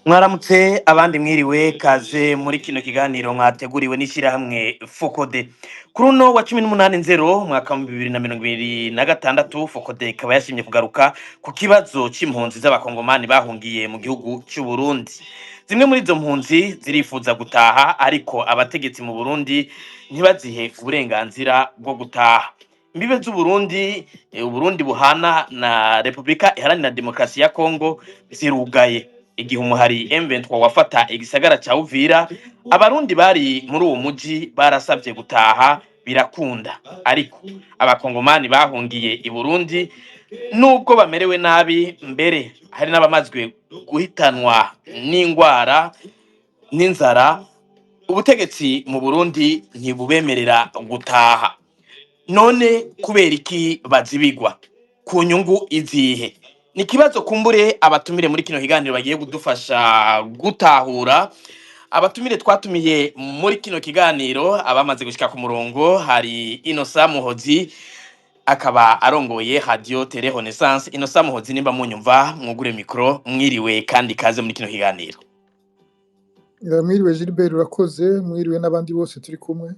Mwaramutse, abandi mwiriwe. Kaze muri kino kiganiro mwateguriwe n'ishyirahamwe FOCODE. Kuri uno wa 18 nzero umwaka wa 2026, FOCODE ikaba yashimye kugaruka ku kibazo c'impunzi z'Abakongomani bahungiye mu gihugu c'u Burundi. Zimwe muri izo mpunzi zirifuza gutaha, ariko abategetsi mu Burundi ntibazihe uburenganzira bwo gutaha. Imbibe z'Uburundi, Uburundi buhana na Repubulika Iharanira Demokarasi ya Kongo, zirugaye. Igihe umuhari M23 wafata igisagara ca Uvira, Abarundi bari muri uwo muji barasavye gutaha, birakunda. Ariko Abakongomani bahungiye i Burundi, nubwo bamerewe nabi, mbere hari n'abamazwe guhitanwa n'ingwara n'inzara, ubutegetsi mu Burundi ntibubemerera gutaha. None kubera iki bazibigwa? Ku nyungu izihe? Ni ikibazo kumbure abatumire muri kino kiganiro bagiye kudufasha gutahura. Abatumire twatumiye muri kino kiganiro, abamaze gushika ku murongo, hari Innocent Muhozi, akaba arongoye Radio Télé Renaissance. Innocent Muhozi, nimba munyumva, mwugure micro. Mwiriwe kandi kaze muri kino kiganiro. Mwiriwe Gilbert, urakoze. Mwiriwe n'abandi bose turi kumwe.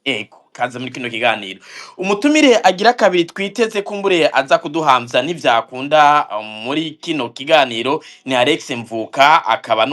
Ego, kaze muri kino kiganiro. Umutumire agira kabiri twiteze kumbure aza kuduhamvya n'ivyakunda muri kino kiganiro ni Alex Mvuka, akaba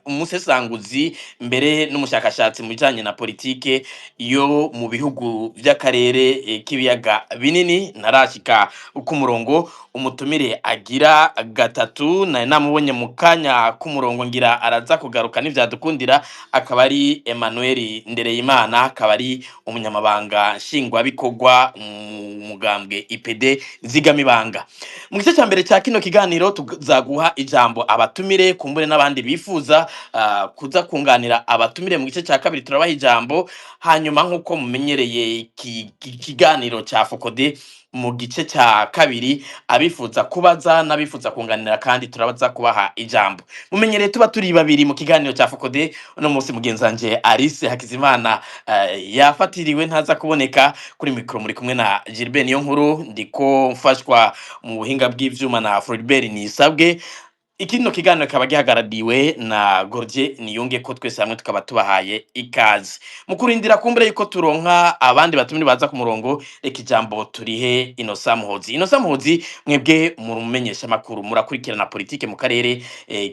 umusesanguzi, mbere n'umushakashatsi mu bijanye na politike yo mu bihugu vy'akarere k'ibiyaga binini. Ntarashika ku murongo. Umutumire agira gatatu nari namubonye mu kanya k'umurongo, ngira araza kugaruka n'ivyadukundira, akaba ari Emmanuel Ndereyimana, akaba ari umunyamabanga nshingwabikorwa mu mugambwe IPD Zigamibanga. Mu gice cya mbere cya kino kiganiro tuzaguha ijambo abatumire, kumbure n'abandi bifuza kuza kunganira abatumire. Mu gice cya kabiri turabaha ijambo. Hanyuma, nk'uko mumenyereye iki kiganiro cya FOCODE, mu gice cya kabiri abifuza kubaza n'abifuza kunganira kandi turabaza kubaha ijambo. Mumenyereye tuba turi babiri mu kiganiro cya FOCODE. Uno munsi mugenzi wanje Alice Hakizimana yafatiriwe, ntaza kuboneka. Kuri mikoro muri kumwe na Gilbert Niyonkuru, ndiko mfashwa mu buhinga bw'ivyuma na Floribert Nisabwe. Ikino kiganiro kikaba gihagarariwe na Gordier Niyunge ko. Twese hamwe tukaba tubahaye ikaze. Mu kurindira kumbure yuko turonka abandi batumire baza ku murongo, reka ijambo turihe Innocent Muhozi. Innocent Muhozi, mwebwe murumenyesha makuru, murakurikirana politike mu karere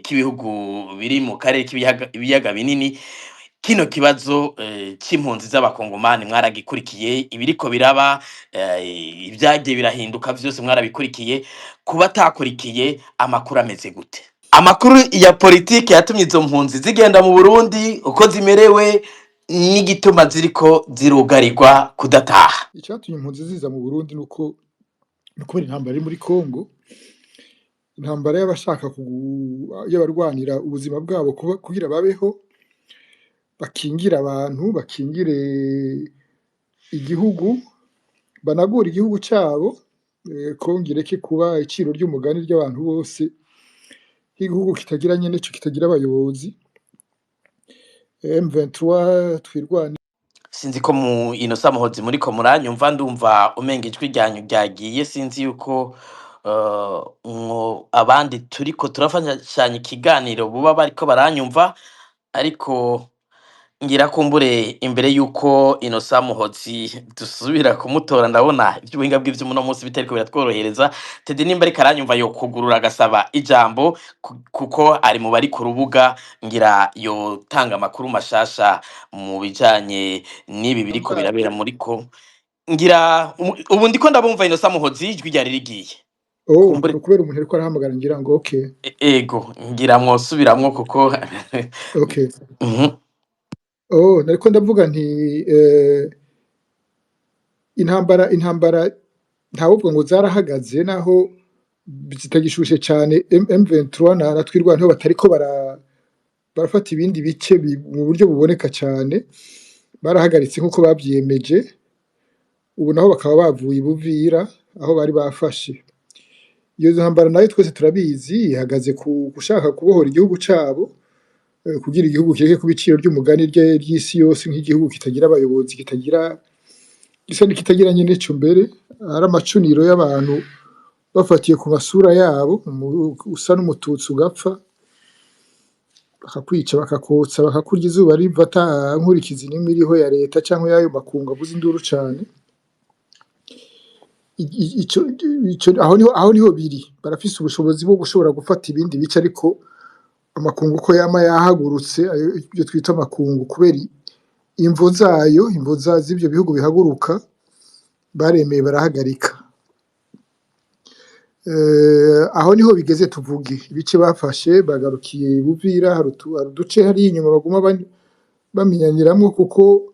k'ibihugu biri mu karere k'ibiyaga ibiyaga binini. Kino kibazo c'impunzi z'Abakongomani mwaragikurikiye, ibiriko biraba, ibyagiye birahinduka vyose mwarabikurikiye. Kuba atakurikiye, amakuru ameze gute? Amakuru ya politike yatumye izo mpunzi zigenda mu Burundi, uko zimerewe n'igituma ziriko zirugarirwa kudataha? Icyatumye impunzi ziza mu Burundi nuko ni ukubera intambara iri muri Congo, intambara y'abashaka y'abarwanira ubuzima bwabo kugira babeho, bakingire abantu, bakingire igihugu, banagure igihugu cyabo, Congo ireke kuba iciro ry'umugani ry'abantu bose, nk'igihugu kitagira nyene co, kitagira abayobozi. M23 twirwana. Sinzi ko mu Innocent Muhozi muriko muranyumva. Ndumva umenga ijwi ryanyu ryagiye. Sinzi yuko mwo abandi turiko turafashanya ikiganiro buba bariko baranyumva, ariko ngira kumbure imbere yuko Innocent Muhozi dusubira kumutora, ndabona ivy'ubuhinga bw'ivyuma uno munsi bitariko biratworohereza. Teddy, nimba ariko aranyumva, yokugurura agasaba ijambo, kuko ari mu bari ku rubuga, ngira yotanga amakuru mashasha mu bijanye n'ibi biriko birabera muri ko. Ngira ubu ndiko ndabumva. Innocent Muhozi, ijwi ryari rigiye. Oh, Kumbure ni ukubera umuntu ariko arahamagara, ngira ngo okay. Ego, ngira mwosubiramwo kuko Okay. Oh, nariko ndavuga nti intambara ntawuvuga ngo zarahagaze, naho zitagishushe cyane. M23 na Twirwaneho batariko barafata ibindi bice mu buryo buboneka cyane. Barahagaritse nk'uko babyiyemeje. Ubu naho bakaba bavuye i Buvira aho bari bafashe. Iyo ntambara nayo twese turabizi, ihagaze ku gushaka kubohora igihugu cabo, kugira igihugu kireke kuba iciro ry'umugani ry'isi yose, nk'igihugu kitagira abayobozi, kitagira, gisa n'ikitagira nyene co, mbere ari amacuniro y'abantu bafatiye ku masura yabo. Usa n'Umututsi ugapfa. Bakakwica, bakakotsa, bakakurya izuba riva, ata nkurikizi n'imwe iriho ya leta cyangwa y'ayo makungu avuza induru cane. Ico aho niho biri. Barafise ubushobozi bwo gushobora gufata ibindi bice, ariko amakungu uko yama yahagurutse, ayo ibyo twita amakungu, kubera imvo zayo, imvo z'ivyo bihugu bihaguruka, baremeye barahagarika. Aho niho bigeze. Tuvuge ibice bafashe, bagarukiye Buvira, hari uduce hariya inyuma baguma bamenyaniramwo, kuko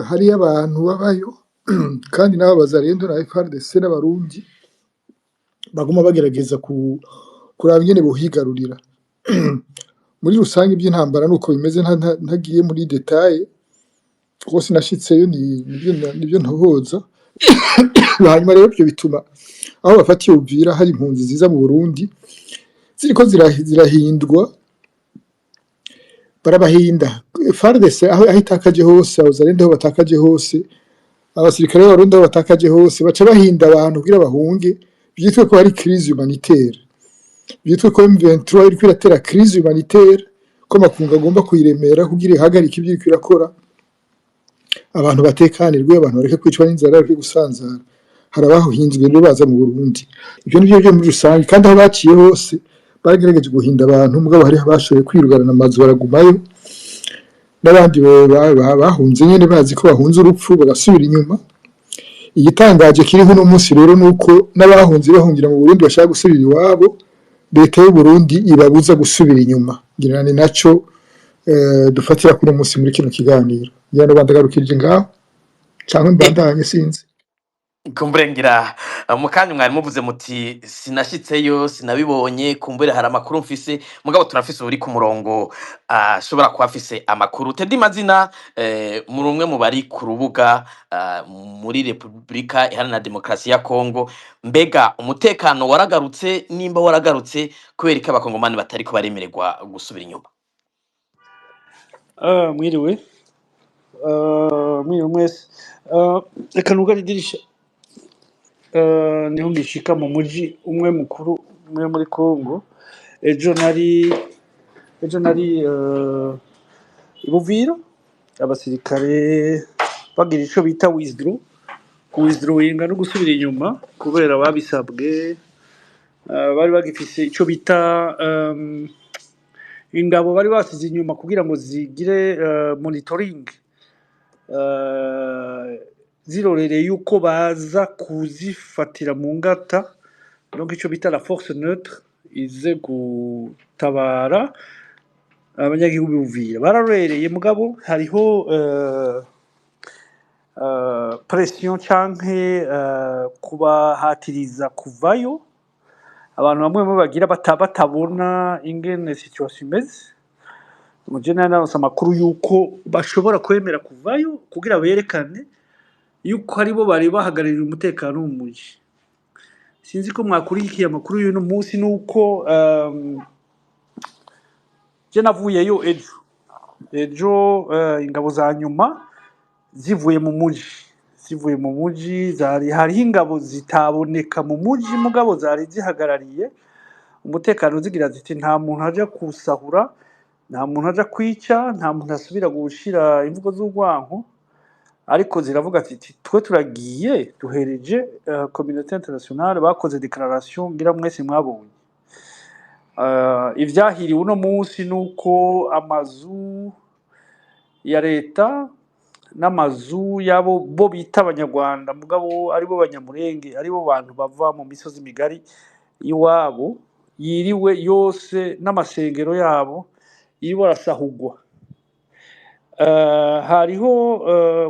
hariyo abantu babayo, kandi n'abo Bazalendo na FARDC n'Abarundi baguma bagerageza kuraba ingene bohigarurira. Muri rusange ivy'intambara nuko bimeze, ntagiye muri détails kuko sinashitseyo, nivyo ntohoza. Hanyuma rero ivyo bituma aho bafatiye Uvira hari impunzi ziza mu Burundi ziriko zirahindwa, barabahinda. FARDC aho itakaje hose, Abazalendo aho batakaje hose, abasirikare b'Abarundi aho batakaje hose, baca bahinda abantu kugira bahunge, vyitwe ko hari crise humanitaire, vyitwe ko M23 iriko iratera crise humanitaire, ko amakungu agomba kuyiremera kugira ihagarike ivyo iriko irakora, abantu batekanirwe, abantu bareke kwicwa n'inzara, bareke gusanzara. Hari abahinzwe rero baza mu Burundi. Ivyo nivyo vyo muri rusange. Kandi aho baciye hose baragerageje guhinda abantu, mugabo hariho abashoboye kwirugarana amazu baragumayo, n'abandi bahunze nyene bazi ko bahunze urupfu, bagasubira inyuma. Igitangaje kiriho uno munsi rero nuko n'abahunze bahungira mu Burundi bashaka gusubira iwabo, leta y'u Burundi ibabuza gusubira inyuma. Ngira ni naco dufatira kuri uno munsi muri kino kiganiro. Ngira ngo bandagarukirije ngaho canke mbandanye, sinzi. Kumbure ngira mu kanya mwari muvuze muti sinashitseyo, sinabibonye, kumbure hari amakuru mfise, mugabo turafise uri ku murongo ashobora kuba afise amakuru. Teddy Mazina, muri umwe mu bari ku rubuga muri Repubulika Iharanira Demokarasi ya Kongo, mbega umutekano waragarutse? Nimba waragarutse, kubera ko Abakongomani batariko baremererwa gusubira inyuma? Mwiriwe. Mwiriwe mwese. Reka nugare idirisha. Niho ngishika mu muji umwe mukuru umwe muri Congo. Ejo nari i Buvira, abasirikare bagira ico bita withdraw, withdrawinga no gusubira inyuma kubera babisabwe. Bari bagifise ico bita ingabo bari basize inyuma kugira ngo zigire monitoring, zirorereye yuko baza kuzifatira mu ngata, donc ico bita la force neutre ize gutabara abanyagihugu b'Uvira. Bararorereye, mugabo hariho pression canke kubahatiriza kuvayo. Abantu bamwe bamwe bagira batabona ingene situation imeze. Muje nari naronse amakuru yuko bashobora kwemera kuvayo kugira berekane yuko aribo bari bahagarariye umutekano wo mu muji. Sinzi ko mwakurikiye amakuru y'uno munsi, nuko je navuyeyo ejo, ingabo za nyuma zivuye mu muji, zari hariho ingabo zitaboneka mu muji, mugabo zari zihagarariye umutekano, zigira ziti nta muntu aja kusahura, nta muntu aja kwica, nta muntu asubira gushira imvugo z'urwanko. Ariko ziravuga ziti twe turagiye, duhereje communauté internationale. Bakoze déclaration, ngira mwese mwabonye. Ivyahiriwe uno munsi nuko amazu ya leta n'amazu y'abo bo bita Abanyarwanda, mugabo aribo Banyamurenge, aribo bantu bava mu misozi migari iwabo, yiriwe yose, n'amasengero yabo yiriwe arasahugwa. Hariho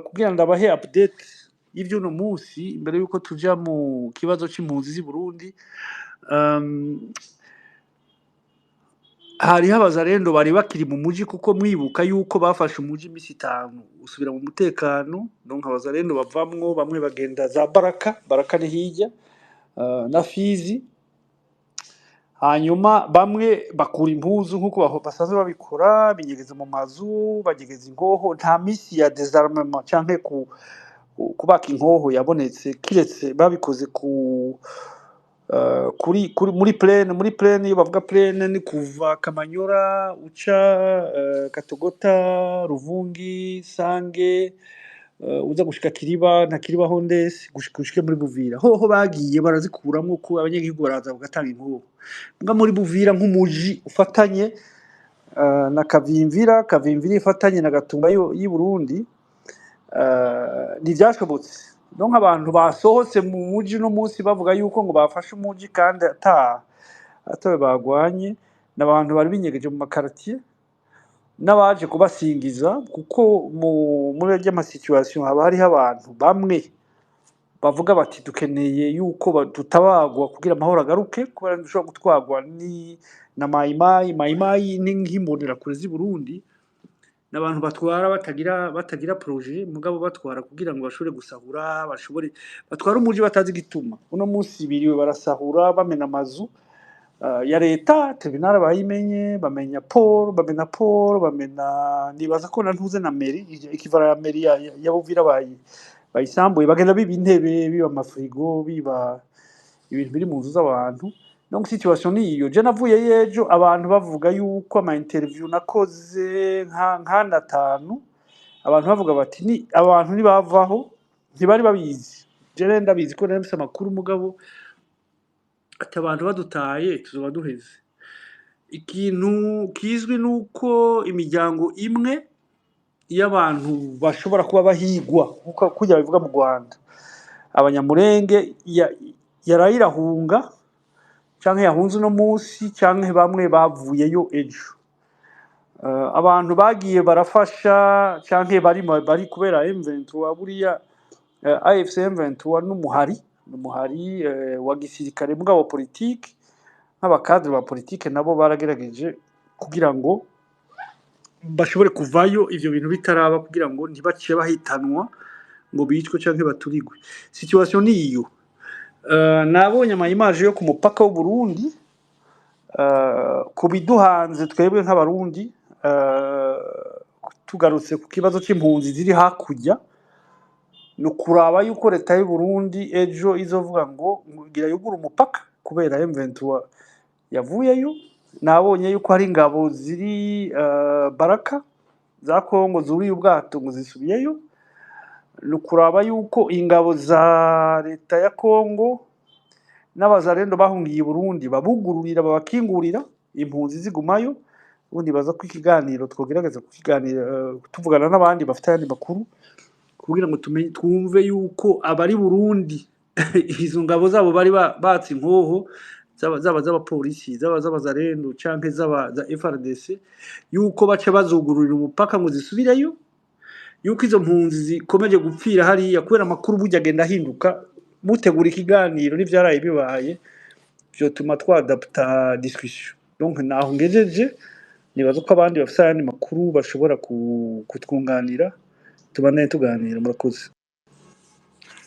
kugira ndabahe update y'ivy'uno munsi imbere yuko tuja mu kibazo c'impunzi z'i Burundi. Hariho Abazarendo bari bakiri mu muji, kuko mwibuka yuko bafashe umuji imisi 5 usubira mu mutekano. Donc Abazarendo bavamwo, bamwe bagenda za Baraka, Baraka ni hirya na Fizi. Hanyuma bamwe bakura impuzu nk'uko basanzwe babikora, binyegeza mu mazu, banyegeza inkoho. Nta misi ya désarmement canke kubaka inkoho yabonetse, kiretse babikoze ku Kuri muri plaine, iyo bavuga plaine ni kuva Kamanyora uca Katogota, Ruvungi, Sange, uza gushika Kiriba na Kiriba Hondesi, gushika ushike muri Buvira. Hoho bagiye barazikuramwo ko abanyagihugu baraza bagatanga inkoho. Mbwa muri Buvira nk'umuji ufatanye na Kavimvira, Kavimvira ifatanye na Gatumba y'i Burundi, ntivyashobotse. Donc abantu basohotse mu muji no munsi bavuga yuko ngo bafashe umuji kandi atawe bagwanye, n'abantu bari binyegeje mu makartier n'abaje kubasingiza, kuko muri arya ma situation haba hariho abantu bamwe bavuga bati dukeneye yuko dutabagwa kugira amahoro agaruke, kubera dushobora gutwarwa ni na Mayimayi. Mayimayi ni nk'imbonerakure z'i Burundi, n'abantu batwara batagira projet, mugabo batwara kugira ngo bashobore gusahura, bashobore batwara umuji batazi igituma. Uno munsi biriwe barasahura, bamena amazu ya leta. Tribunal bayimenye, bamenya Paul, bamena Paul, bamena, nibaza ko na ntuze na mairie, ikivara ya mairie ya Buvira bayisambuye, bagenda biba intebe, biba amafrigo, biba ibintu biri mu nzu z'abantu. Donc situation ni iyo. Je navuye ejo abantu bavuga yuko ama interview nakoze nka nk'atanu, abantu bavuga bati ni abantu ntibavaho, ntibari babizi. Je rero ndabizi ko nari mfise amakuru, mugabo ati abantu badutaye tuzoba duheze. Ikintu kizwi nuko imiryango imwe y'abantu bashobora kuba bahigwa, nkuko kurya babivuga mu Rwanda, Abanyamurenge, yaraye irahunga canke yahunze uno munsi, canke bamwe bavuyeyo ejo. Abantu bagiye barafasha canke bari kubera M23 buriya, AFC M23 n'umuhari wa gisirikare, mugabo politike, nk'abakadre ba politike nabo baragerageje kugira ngo bashobore kuvayo ivyo bintu bitaraba, kugira ngo ntibaciye bahitanwa ngo bicwe canke baturigwe. Situation ni iyo. Nabonye ama image yo ku mupaka w'u Burundi, ku biduhanze twebwe nk'Abarundi, tugarutse ku kibazo c'impunzi ziri hakurya, ni ukuraba yuko leta y'u Burundi ejo izovuga ngo ngira yugure umupaka kubera M23 yavuyeyo. Nabonye yuko hari ingabo ziri Baraka za Kongo zuriye ubwato ngo zisubiyeyo. Ni ukuraba yuko ingabo za leta ya Kongo n'Abazarendo bahungiye i Burundi babugururira, babakingurira, impunzi zigumayo. Ubundi baza ko ikiganiro twogerageza kukiganira, tuvugana n'abandi bafite ayandi makuru, kugira ngo tumenye, twumve yuko abari Burundi izo ngabo zabo bari batse inkoho, zaba z'abapolisi, zaba z'Abazarendo canke zaba za FRDC, yuko baca bazugururira umupaka ngo zisubireyo, yuko izo mpunzi zikomeje gupfira hariya, kubera amakuru burya agenda ahinduka. Mutegura ikiganiro n'ivyaraye bibaye vyotuma twadapta discussion. Donc naho ngejeje, nibaza ko abandi bafise ayandi makuru bashobora kutwunganira, tubandanye tuganira. Murakoze.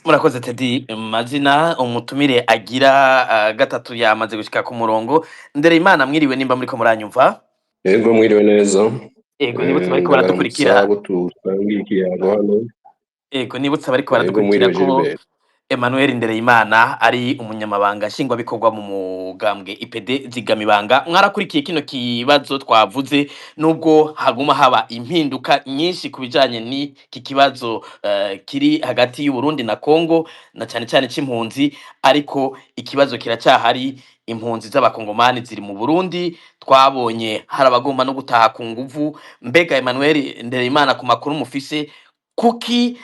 Murakoze Teddy Mazina. Umutumire agira gatatu yamaze gushika ku murongo. Ndereyimana, mwiriwe nimba muriko muranyumva. Yego, mwiriwe neza. Ego, nibutse bariko Ndabaramutsa baradukurikira. Abo dusangiye ikiyago hano. Ego, nibutse bariko Yego, baradukurikira mwiriwe ko Gilbert. Emmanuel Ndereyimana ari umunyamabanga nshingwabikorwa mu mugambwe IPD Zigamibanga. Mwarakurikiye kino kibazo twavuze, nubwo haguma haba impinduka nyinshi ku bijanye n'iki kibazo kiri hagati y'u Burundi na Kongo, na cane cane c'impunzi, ariko ikibazo kiracahari. Impunzi z'Abakongomani ziri mu Burundi, twabonye hari abagomba no gutaha ku nguvu. Mbega Emmanuel Ndereyimana, ku makuru mufise, kuki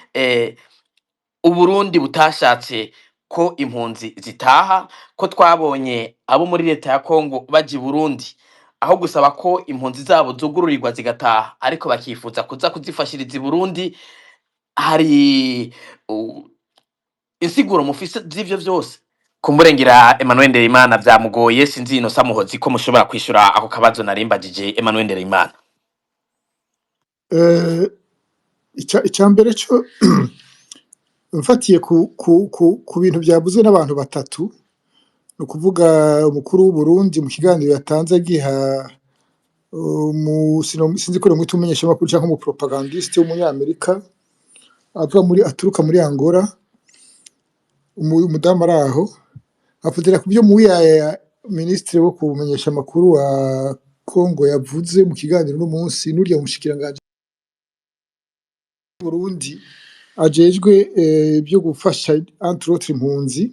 Uburundi butashatse ko impunzi zitaha, ko twabonye abo muri leta ya Kongo baja i Burundi, aho gusaba ko impunzi zabo zugururirwa zigataha, ariko bakifuza kuza kuzifashiriza i Burundi? Hari insiguro mufise z'ivyo vyose? Kumurengera Emmanuel Ndereyimana vyamugoye, sinzi ino samuhozi ko mushobora kwishura ako kabazo narimbajije Emmanuel Ndereyimana. Icya mbere cyo, mfatiye ku bintu byavuzwe n'abantu batatu, ni ukuvuga umukuru w'u Burundi mu kiganiro yatanze agiha sinzi ko mwita umumenyeshamakuru cyangwa umupropagandiste w'Umunyamerika ava muri aturuka muri Angola, umudamu ari aho, Afatira ku byo Muyaya, minisitiri wo kumenyesha amakuru wa Kongo, yavuze mu kiganiro n'umunsi n'urya mushikiranganji Burundi ajejwe ibyo gufasha, entre autres, impunzi.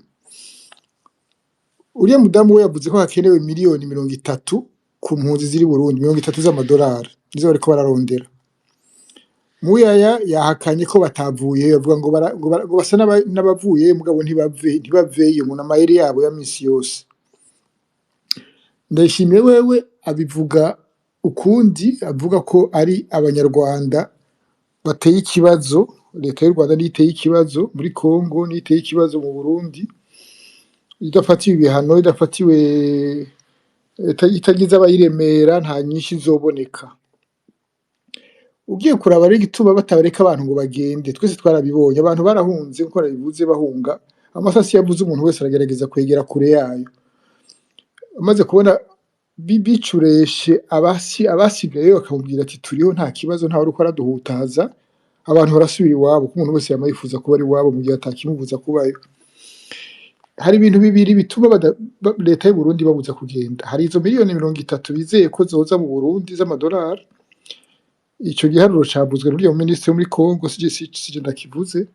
Uriya mudamu we yavuze ko hakenewe miliyoni 30 ku mpunzi ziri Burundi, 30 z'amadolari, nizo bariko bararondera. Muyaya yahakanye ko batavuye, bavuga ngo ngo basa n'abavuye, mugabo ntibave, ntibaveyo, ngo n'amayeri yabo ya misi yose. Ndayishimiye wewe abivuga ukundi, avuga ko ari Abanyarwanda bateye ikibazo, leta y'u Rwanda niyo iteye ikibazo muri Congo, niyo iteye ikibazo mu Burundi, idafatiwe ibihano, idafatiwe, itagize abayiremera, nta nyinshi izoboneka. Ugiye kuraba rero igituma batabareka abantu ngo bagende, twese twarabibonye, abantu barahunze nkuko babivuze, bahunga amasasi yavuze, umuntu wese aragerageza kwegera kure yayo. Amaze kubona bicureshe abasigaye bakamubwira ati: "Turiho, nta kibazo, ntawe uriko araduhutaza." Abantu barasubira iwabo, kuko umuntu wese yama yifuza kuba ari iwabo mu gihe atakimubuza kubayo. Hari ibintu bibiri bituma leta y'u Burundi babuza kugenda. Hari izo miliyoni 30 bizeye ko zoza mu Burundi z'amadolari. Ico giharuro cavuzwe n'uriya minisitiri wo muri Congo, sije ndakivuze.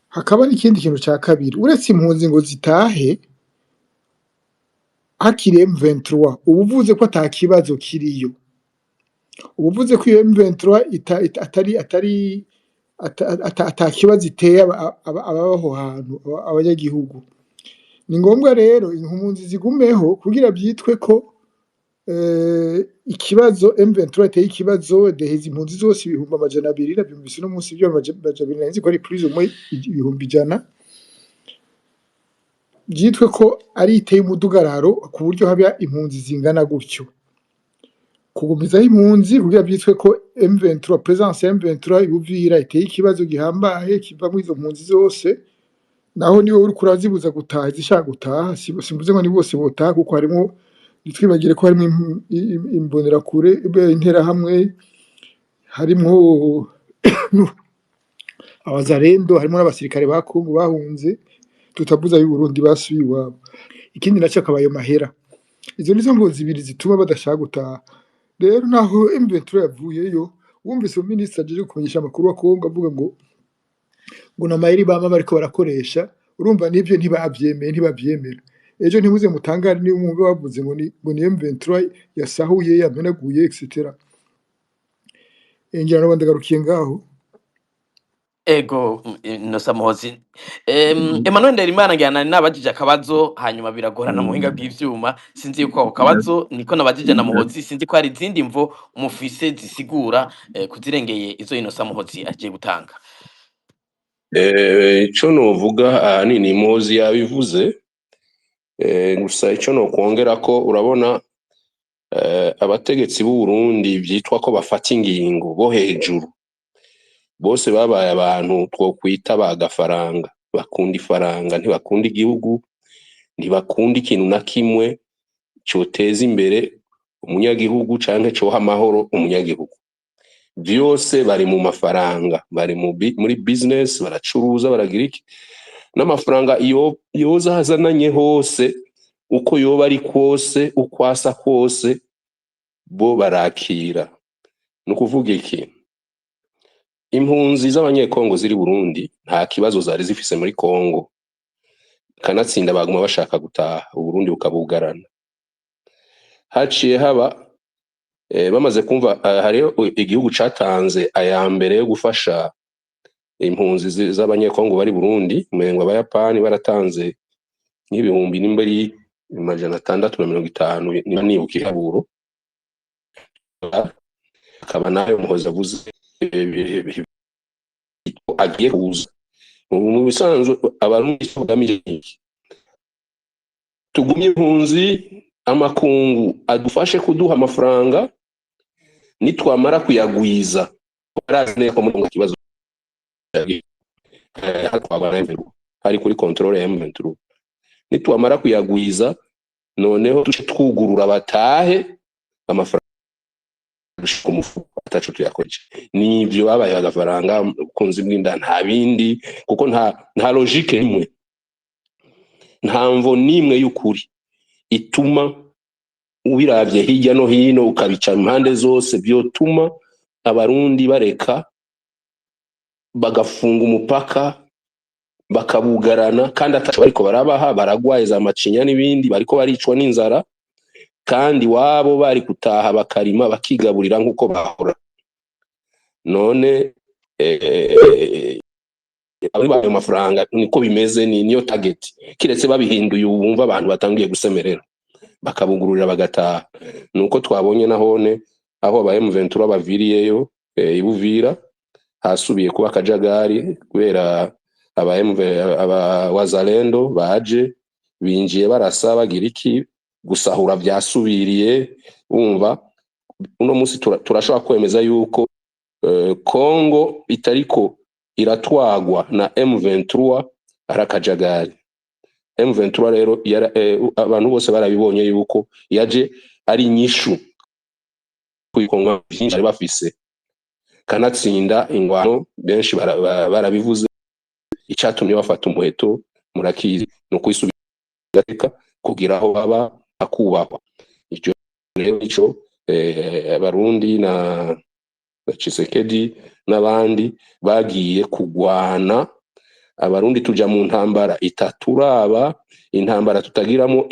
Hakaba n'ikindi kintu ca kabiri: uretse impunzi ngo zitahe hakiri M23, uba uvuze ko ata kibazo kiriyo, uba uvuze ko iyo M23 ita, ita, atari atari ata kibazo iteye ababa aho hantu, abanyagihugu. Ni ngombwa rero impunzi zigumeho kugira vyitwe ko ikibazo M23 iteye ikibazo, deheza impunzi zose 200,000. Navyumvise uno munsi ivyo 200, nari nzi ko ari plus ou moins 100,000. Vyitwe ko ari iteye umudugararo ku buryo haba impunzi zingana gutyo. Kugumizaho impunzi kugira vyitwe ko M23, présence ya M23 i Buvira iteye ikibazo gihambaye kivamwo izo mpunzi zose, naho niwe uriko urazibuza gutaha izishaka gutaha. Simvuze ngo ni bose botaha, kuko harimwo, ntitwibagire ko harimwo imbonerakure, interahamwe, harimwo abazarendo, harimwo n'abasirikare ba Kongo bahunze, tutavuze ab'i Burundi basubiye iwabo. Ikindi naco akaba ayo mahera. Izo nizo mvo zibiri zituma badashaka gutaha. Rero naho M23 yavuyeyo, wumvise umuminisitiri ajejwe kumenyesha amakuru wa Kongo avuga ngo n'amayeri bama bariko barakoresha, urumva n'ivyo ntibavyemeye, ntibavyemera. Ejo ntimuze mutangare niba mwumva bavuze ngo ni M23 yasahuye, yamenaguye, etc. Ngira ngo ndagarukiye ngaho. Ego, Innocent Muhozi. Emmanuel Nderimana, ngira nari nabajije akabazo, hanyuma biragorana mu buhinga bw'ivyuma. Sinzi yuko ako kabazo niko nabajije na Muhozi, sinzi ko hari izindi mvo mufise zisigura kuzirengeye izo Innocent Muhozi agiye gutanga. Ico novuga ahanini Muhozi yabivuze, gusa ico nokwongerako, urabona abategetsi b'u Burundi vyitwa ko bafata ingingo bo hejuru, bose babaye abantu twokwita ba gafaranga, bakunda ifaranga, ntibakunda igihugu, ntibakunda ikintu na kimwe coteza imbere umunyagihugu canke coha amahoro umunyagihugu. Vyose bari mu mafaranga, bari muri business, baracuruza, baragira iki n'amafaranga. Iyo yoza azananye hose, uko yoba ari kose, uko asa kose, bo barakira. Ni ukuvuga iki? Impunzi z'Abanyekongo ziri Burundi nta kibazo zari zifise muri Kongo, kanatsinda baguma bashaka gutaha, Uburundi bukabugarana. Haciye haba bamaze kumva hariho igihugu catanze aya mbere yo gufasha impunzi z'Abanyekongo bari Burundi, umengo Abayapani baratanze nk'ibihumbi nimba ari 650, niba nibuka ihaburo, akaba nayo Muhoza avuze agiye kuza. Mu bisanzwe Abarundi icyo bagamije ni iki? Tugumye impunzi, amakungu adufashe kuduha amafaranga, nitwamara kuyagwiza, barazi neza ko muri Kongo ikibazo hatwagwa na M23, hari kuri contrôle ya M23. Nitwamara kuyagwiza, noneho tuce twugurura batahe, amafaranga ku mufuko ataco tuyakoresha. Nivyo babaye agafaranga, ubukunzi bw'inda, nta bindi, kuko nta logique imwe. Nta mvo n'imwe y'ukuri ituma, ubiravye hirya no hino, ukabica impande zose, vyotuma Abarundi bareka bagafunga umupaka, bakabugarana, kandi ataco bariko barabaha. Baragwaye za macinya n'ibindi, bariko baricwa n'inzara, kandi wabo bari gutaha bakarima, bakigaburira nk'uko bahora. None abari bayo mafaranga niko bimeze, ni niyo target. Kiretse babihinduye, ubu bumva abantu batangiye gusemerera, bakabugururira bagataha. Nuko twabonye nahone aho aba M23 baviriyeyo ibuvira hasubiye kuba akajagari, kubera aba MV, aba Wazalendo baje binjiye, barasa, bagira iki, gusahura vyasubiriye. Umva, uno munsi turashobora kwemeza yuko Congo itariko iratwagwa na M23 ari akajagari. M23 rero abantu bose barabibonye yuko yaje ari inyishu ku vyinshi bari bafise, kanatsinda ingwano. Benshi barabivuze, icatumye bafata umuheto murakizi, ni ukwisubiza kugira aho baba hakubahwa. Ivyo rero nico Abarundi na Tshisekedi n'abandi bagiye kugwana. Abarundi tuja mu ntambara itaturaba, intambara tutagiramo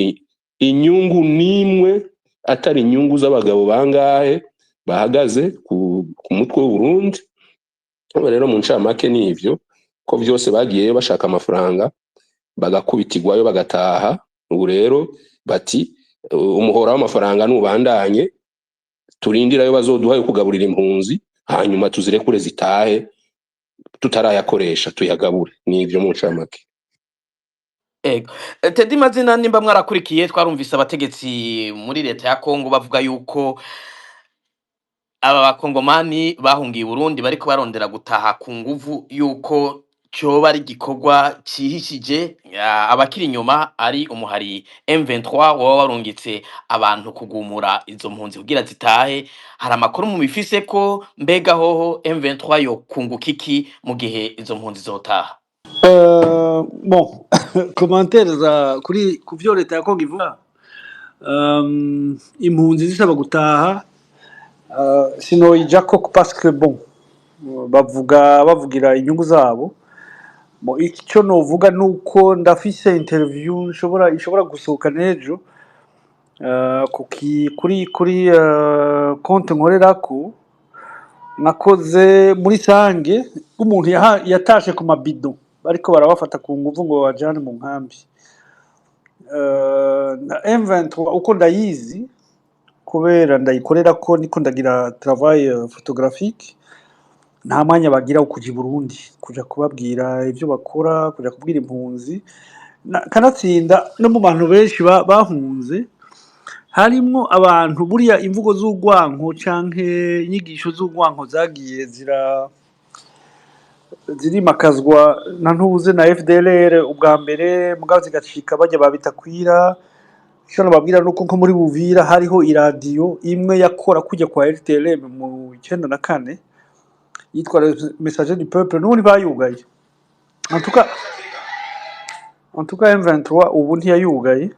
inyungu nimwe, atari inyungu z'abagabo bangahe bahagaze ku mutwe w'Uburundi. Rero mu ncamake nivyo, ko vyose bagiyeyo bashaka amafaranga, bagakubitirwayo, bagataha. Ubu rero bati umuhora w'amafaranga nubandanye, turindire ayo bazoduha yo kugaburira impunzi, hanyuma tuzirekure zitahe, tutarayakoresha tuyagabure. Nivyo mu ncamake. Ego. Teddy Mazina, nimba mwarakurikiye, twarumvise abategetsi muri leta ya Kongo bavuga yuko aba bakongomani bahungiye i Burundi bariko barondera gutaha ku nguvu, yuko coba ari igikorwa cihishije, abakiri inyuma ari umuhari M23 woba warungitse abantu kugumura izo mpunzi kugira zitahe. Hari amakuru mubifise ko mbega hoho M23 yo kunguka iki mu gihe izo mpunzi zotaha? Bon, commentaire za kuri ku vyo leta ya Kongo ivuga, impunzi zisaba gutaha, sinoyijako parce que bon, bavuga bavugira inyungu zabo. Bon, icyo novuga nuko ndafise interview ishobora gusohoka n'ejo kuri compte nkorerako, nakoze muri Sange, umuntu yatashe ku mabido, bariko barabafata ku nguvu ngo babajane mu nkambi. Na M23 uko ndayizi, kubera ndayikorera ko niko ndagira travail photographique, nta mwanya bagira wo kuja i Burundi kuja kubabwira ivyo bakora, kuja kubwira impunzi. Kanatsinda no mu bantu benshi bahunze harimwo abantu buriya imvugo z'urwanko canke inyigisho z'urwanko zagiye zirimakazwa na ntuze na FDLR ubwa mbere, mugabo zigacika barya babitakwira. Ico nobabwira nuko nko muri Buvira hariho iradiyo imwe yakora kujya kwa RTLM mu 94, yitwa Le Messager du Peuple, n'ubu ntibayugaye. En tout cas M23 ubu ntiyayugaye.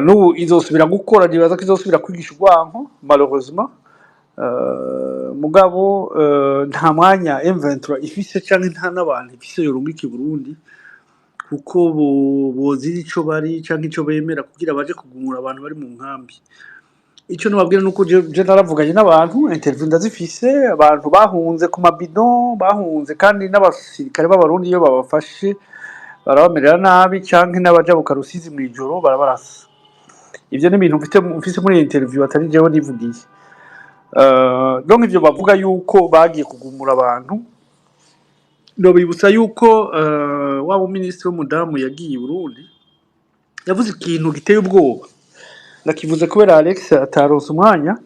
N'ubu izosubira gukora, nibaza ko izosubira kwigisha urwanko malheureusement. Mugabo nta mwanya M23 ifise canke nta n'abantu ifise yorungika i Burundi, kuko bozira ico bari canke ico bemera kugira baje kugumura abantu bari mu nkambi. Ico nobabwira nuko je naravuganye n'abantu, interview ndazifise, abantu bahunze ku mabido, bahunze kandi n'abasirikare b'Abarundi iyo babafashe barabamerera nabi, canke n'abajabuka Rusizi mw'ijoro barabarasa. Ivyo ni ibintu mfise muri interview, atari jewe nivugiye. Donc ivyo bavuga yuko bagiye kugumura abantu, nobibutsa yuko wa muminisitiri w'umudamu yagiye i Burundi yavuze ikintu giteye ubwoba. Ndakivuze kubera Alex ataronse umwanya,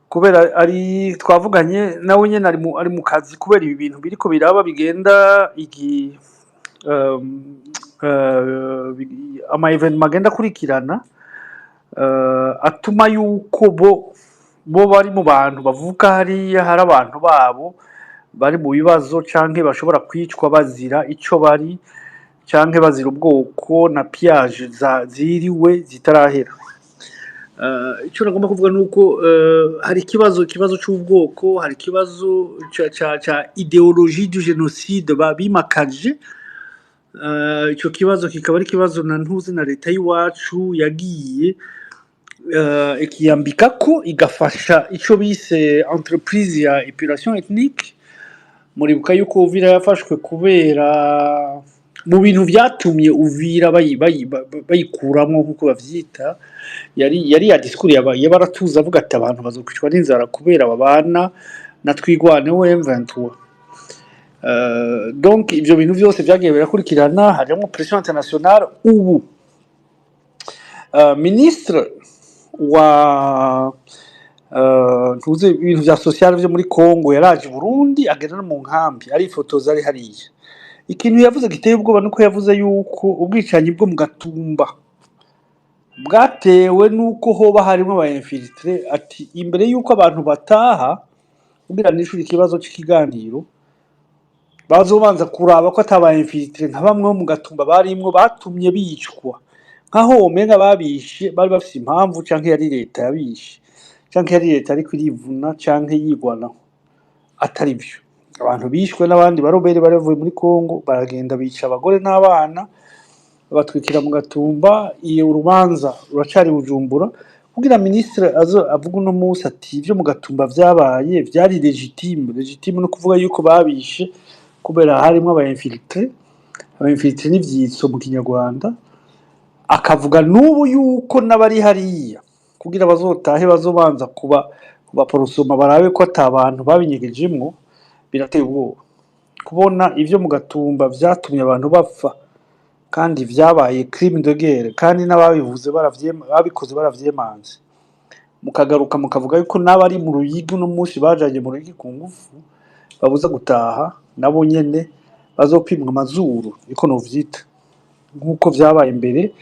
kubera ari twavuganye nawe nyene ari mu kazi, kubera ibi bintu biriko biraba bigenda igi ama événements agenda akurikirana, atuma yuko bo bari mu bantu bavuka hariya, hari abantu babo bari mu bibazo canke bashobora kwicwa bazira ico bari. Canke bazira ubwoko na pillage ziriwe zitarahera. Ico nagomba kuvuga nuko hari ikibazo c'ubwoko, hari ikibazo ca idéologie du génocide bimakaje. Ico kibazo kikaba ari ikibazo na ntuzi na leta y'iwacu yagiye ikiyambikako, igafasha ico bise entreprise ya épuration ethnique. Muribuka yuko Uvira yafashwe kubera mu bintu vyatumye Uvira bayikuramwo nkuko bavyita, yari ya discours y'abaratuza avuga ati abantu bazokwicwa n'inzara kubera babana na Twirwaneho M23. Donc ivyo bintu vyose vyagiye birakurikirana, harimwo pression internationale. Ubu ministre wa ntuzi ibintu vya social vyo muri Congo yaraje i Burundi, agenda no mu nkambi, arifotoza ari hariya. Ikintu yavuze giteye ubwoba nuko yavuze yuko ubwicanyi bwo mu Gatumba bwatewe nuko hoba harimwo aba infiltrés. Ati imbere yuko abantu bataha, kugira nishure ikibazo c'ikiganiro, bazobanza kuraba ko ataba infiltrés nka bamwe bo mu Gatumba barimwo batumye bicwa, nkaho womenga babishe bari bafise impamvu, canke yari leta yabishe, canke yari leta ariko irivuna canke yigwanaho. Atari vyo, abantu bishwe n'abandi barobere bari bavuye muri Congo, baragenda bica abagore n'abana, babatwikira mu Gatumba. Iyo urubanza ruracari Bujumbura. Kugira ministre azo avuga uno munsi ati ivyo mu Gatumba vyabaye vyari légitime, légitime no kuvuga yuko babishe kubera harimwo aba infiltrés. Aba infiltrés n'ivyitso mu kinyarwanda. Akavuga n'ubu yuko n'abari hariya kugira bazotahe bazobanza kuba kubaporosoma, barabe ko ata bantu babinyegejemwo. Birateye ubwoba kubona ivyo mu Gatumba vyatumye abantu bapfa kandi vyabaye crime de guerre, kandi n'ababivuze babikoze baravyemanze, mukagaruka mukavuga yuko n'abari mu Ruyigi uno munsi bajanye mu Ruyigi ku ngufu babuza gutaha, nabo nyene bazopimwa amazuru, niko novyita, nk'uko vyabaye imbere.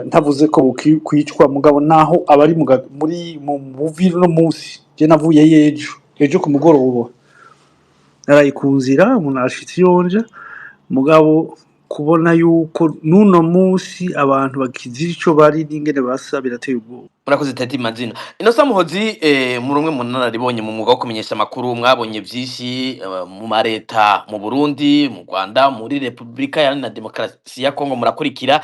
Ntavuze ko kwicwa, mugabo naho abari muri mu Buvira uno munsi, je navuyeyo ejo ku mugoroba, naraye ku nzira, umuntu ashitse iyonja. Mugabo kubona yuko n'uno munsi abantu bakizira ico bari n'ingene basa, birateye ubwoba. Murakoze, Teddy Mazina. Innocent Muhozi, muri umwe mu nararibonye mu mwuga wo kumenyesha amakuru, mwabonye vyinshi mu mareta, mu Burundi, mu Rwanda, muri Repubulika Iharanira Demokarasi ya Kongo. Murakurikira,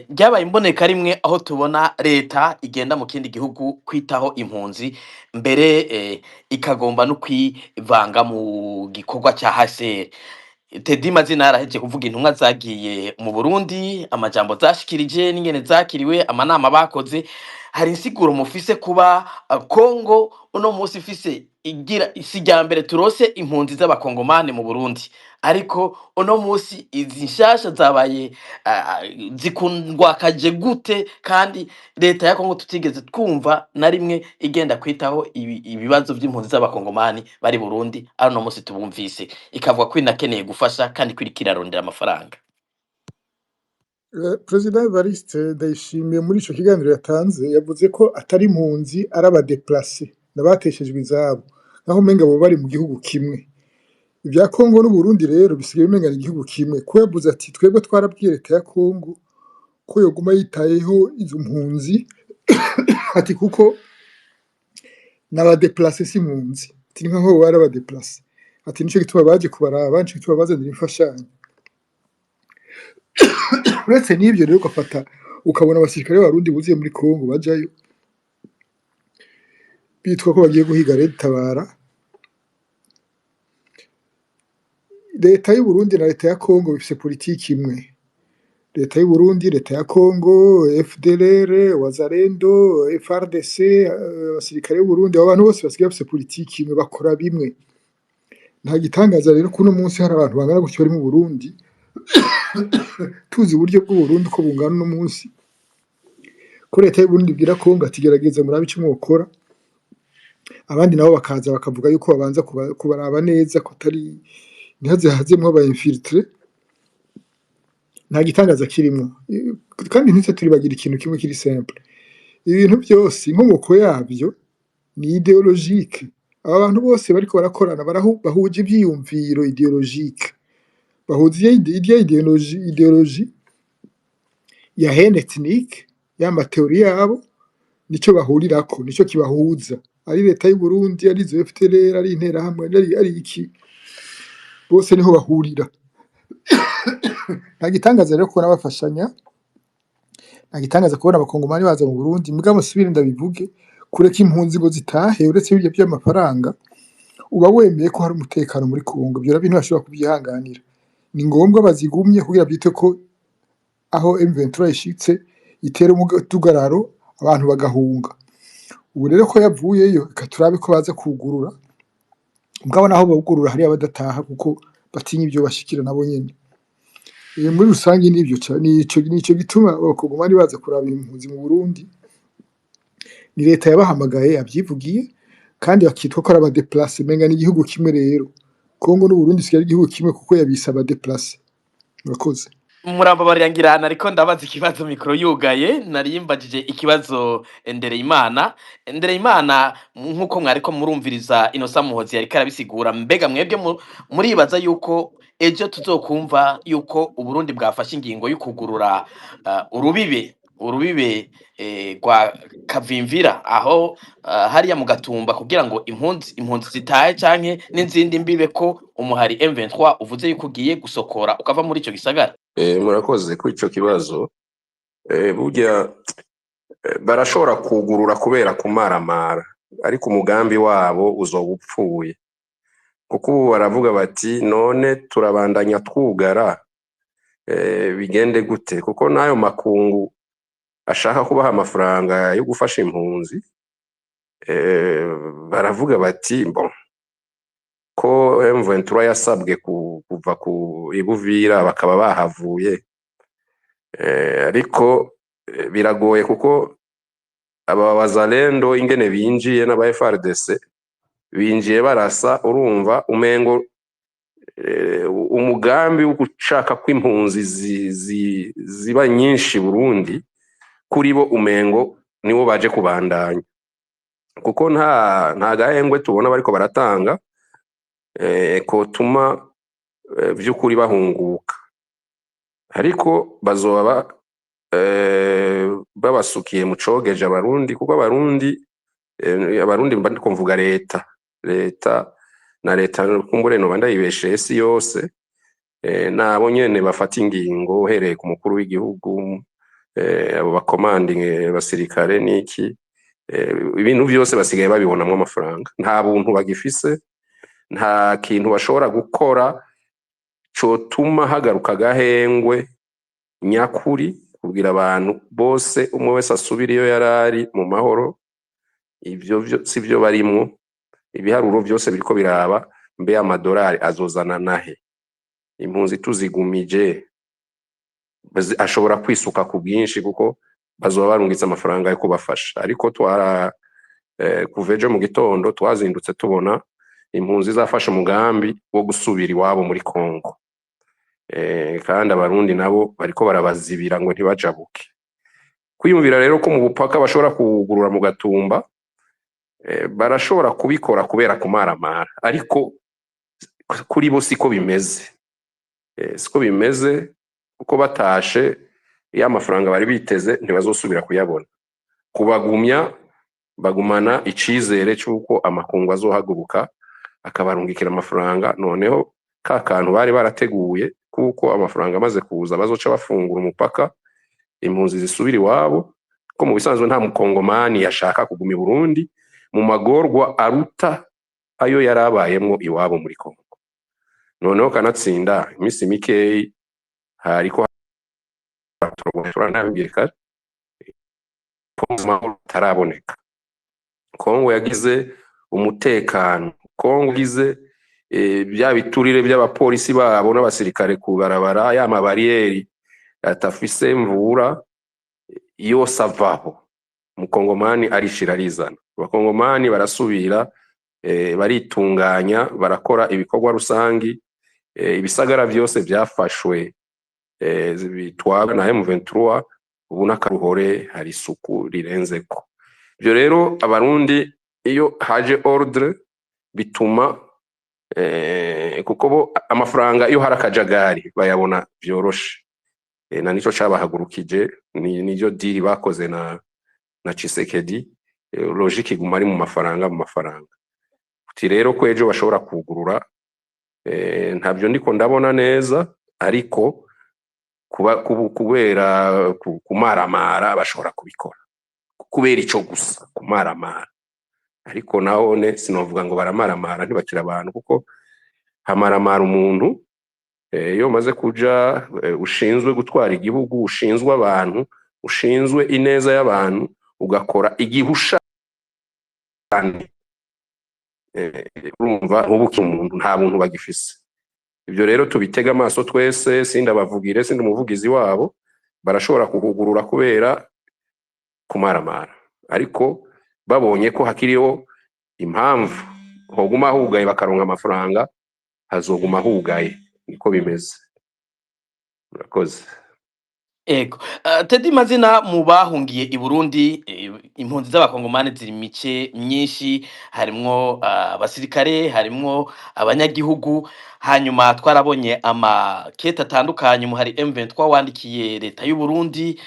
ryabaye imboneka rimwe aho tubona leta igenda mu kindi gihugu kwitaho impunzi, mbere ikagomba no kwivanga mu gikorwa ca HCR. Teddy Mazina yarahejeje kuvuga intumwa zagiye mu Burundi, amajambo zashikirije n'ingene zakiriwe, amanama bakoze. Hari insiguro mufise kuba Kongo uno munsi ifise igira isi rya mbere turose impunzi z'abakongomani mu Burundi, ariko uno munsi izi nshasha zabaye zikundwakaje gute, kandi leta ya Kongo tutigeze twumva na rimwe igenda kwitaho ibibazo vy'impunzi z'abakongomani bari Burundi, ari uno munsi tubumvise ikavuga ko inakeneye gufasha kandi ko iriko irarondera amafaranga? Perezida Evariste Ndayishimiye muri ico kiganiro yatanze yavuze ko atari impunzi, ari aba déplacés n'abateshejwe izabo, nkaho umenga bo bari mu gihugu kimwe. Ibya Kongo n'Uburundi rero bisigaye umenga ni igihugu kimwe, kuko yavuze ati twebwe twarabwiye leta ya Kongo ko yoguma yitayeho izo mpunzi, ati kuko n'aba déplacés si impunzi, ati ni nkaho bari aba déplacés, ati nico gituma baje kubaraba, nico gituma bazanira imfashanyo. Uretse n'ibyo rero, ugafata ukabona abasirikare b'Abarundi buzuye muri Kongo, bajayo bitwa ko bagiye guhiga Red Tabara. Leta y'Uburundi na leta ya Kongo bifise politiki imwe. Leta y'Uburundi, leta ya Kongo, FDLR, Wazalendo, FARDC, abasirikare b'Uburundi, abo bantu bose basigaye bafise politiki imwe, bakora bimwe. Nta gitangaza rero ko uno munsi hari abantu bangana gutyo bari mu Burundi, tuzi uburyo bw'Uburundi uko bungana uno munsi, ko leta y'Uburundi ibwira Kongo ati gerageza murabe ico mwokora, abandi nabo bakaza bakavuga yuko babanza kubaraba neza ko atari ntihaze hazemwo aba infiltrés. Nta gitangaza kirimwo. Kandi ntitse turibagira ikintu kimwe kiri simple: ibintu byose inkomoko yabyo ni idéologique. Aba bantu bose bariko barakorana bahuje ivyiyumviro idéologique. Bahuza irya idéologie ya haine ethnique, ya ma théories yabo. Nico bahurirako, nico kibahuza. Ari leta y'u Burundi, ari izo FDLR, ari Interahamwe, ari iki, bose niho bahurira. Nta gitangaza rero kubona bafashanya, nta gitangaza kubona Abakongomani baza mu Burundi. Mugabo musubire ndabivuge, kureka impunzi ngo zitahe, uretse ibyo by'amafaranga, uba wemeye ko hari umutekano muri Kongo. Ibyo nabyo ntibashobora kubyihanganira. Ni ngombwa bazigumye kugira byite ko aho M23 ishitse itera umudugararo, abantu bagahunga. Ubu rero ko yavuyeyo, reka turabe ko baza kugurura. Mugabo naho bugurura, hariya badataha kuko batinya ibyo bashikira nabo nyene. Muri rusange nivyo, nico gituma Abakongomani baza kuraba impunzi mu Burundi. Ni leta yabahamagaye, yavyivugiye, kandi bakitwa ko ari aba déplacés. Menga ni igihugu kimwe rero, Kongo n'Uburundi sigaye ari igihugu kimwe, kuko yabise aba déplacés. Murakoze. Murambabarira, ngirana ariko ndabaza ikibazo micro yugaye. Nari mbajije ikibazo Ndereyimana. Ndereyimana, nk'uko mwariko murumviriza Innocent Muhozi yariko arabisigura, mbega mwebwe muribaza yuko ejo tuzokumva yuko Uburundi bwafashe ingingo yo kugurura urubibe rwa Kavimvira, aho hariya mu Gatumba, kugira ngo impunzi zitahe, canke n'izindi mbibe ko umuhari M23 uvuze yuko ugiye gusokora ukava muri ico gisagara? Murakoze kuri ico kibazo. Burya barashobora kugurura kubera kumaramara, ariko umugambi wabo uzoba upfuye, kuko ubu baravuga bati: "None turabandanya twugara, bigende gute?" Kuko n'ayo makungu ashaka kubaha amafaranga yo gufasha impunzi, baravuga bati: "Bon, ko M23 yasabwe kuva ku Ibuvira, bakaba bahavuye." Ariko biragoye, kuko aba Wazalendo ingene binjiye n'aba FARDC binjiye barasa, urumva umengo umugambi wo gushaka ko impunzi ziba nyinshi Burundi, kuri bo umengo niwo baje kubandanya, kuko nta gahengwe tubona bariko baratanga kotuma vy'ukuri bahunguka. Ariko bazoba babasukiye mu cogeje Abarundi, kuko Abarundi, mba ndiko mvuga leta na leta, kumbure noba ndayibesheye, si yose, nabo nyene bafata ingingo uhereye ku mukuru w'igihugu, abo bakomandi basirikare n'iki, ibintu vyose basigaye babibonamwo amafaranga. Nta buntu bagifise, nta kintu bashobora gukora cotuma hagaruka agahengwe nyakuri kugira abantu bose, umwe wese asubire iyo yarari mu mahoro. Ivyo vyo sivyo barimwo. Ibiharuro vyose biriko biraba: mbe amadolari azozana nahe? Impunzi tuzigumije, ashobora kwisuka ku bwinshi, kuko bazoba barungitse amafaranga yo kubafasha. Ariko twara kuva ejo mu gitondo twazindutse tubona impunzi zafashe umugambi wo gusubira iwabo muri Kongo, kandi Abarundi nabo bariko barabazibira ngo ntibajabuke. Kwiyumvira rero ko mu bupaka bashobora kuwugurura mu Gatumba, barashobora kubikora kubera kumaramara, ariko kuri bo siko bimeze, siko bimeze, kuko batashe ya mafaranga bari biteze ntibazosubira kuyabona. Kubagumya, bagumana icizere c'uko amakungu azohaguruka akabarungikira amafaranga, noneho ka kantu bari barateguye, kuko amafaranga amaze kuza bazoca bafungura umupaka, impunzi zisubira iwabo, ko mu bisanzwe nta Mukongomani yashaka kuguma i Burundi mu magorwa aruta ayo yari abayemwo iwabo muri Kongo. Noneho kanatsinda iminsi mikeyi hariko turanabibwiye kare ko amahoro ataraboneka. Kongo yagize umutekano, Kongo yagize bya biturire by'abapolisi babo n'abasirikare ku barabara, ya mabariyeri atafise mvura yose avaho, Umukongomani arishira arizana. Abakongomani barasubira, baritunganya, barakora ibikorwa rusangi. Ibisagara vyose vyafashwe, bitwawe na M23, ubu n'akaruhore, hari isuku rirenzeko. Ivyo rero, Abarundi iyo haje ordre bituma Kuko bo amafaranga iyo hari akajagari bayabona vyoroshe. Na nico cabahagurukije, ni niryo deal bakoze na Tshisekedi. Logique iguma ari mu mafaranga, mu mafaranga. Uti rero ko ejo bashobora kugurura, ntabyo ndiko ndabona neza, ariko kuba kubera kumaramara bashobora kubikora kubera ico gusa kumaramara. Ariko nahone sinovuga ngo baramaramara, ntibakira abantu, kuko hamaramara umuntu iyo umaze kuja ushinzwe gutwara igihugu, ushinzwe abantu, ushinzwe ineza y'abantu, ugakora igihushane, urumva ntuba ukiri umuntu, nta buntu bagifise. Ibyo rero tubitega amaso twese. Sindabavugire, sindi umuvugizi wabo. Barashobora kuhugurura kubera kumaramara, ariko babonye ko hakiriho impamvu hoguma hugaye bakaronka amafaranga, hazoguma hugaye. Niko bimeze. Murakoze. Ego. Teddy Mazina, mu bahungiye i Burundi, impunzi z'abakongomani ziri mice myinshi, harimwo abasirikare, harimwo abanyagihugu. Hanyuma twarabonye amakete atandukanye hari M23 wandikiye leta y'u Burundi.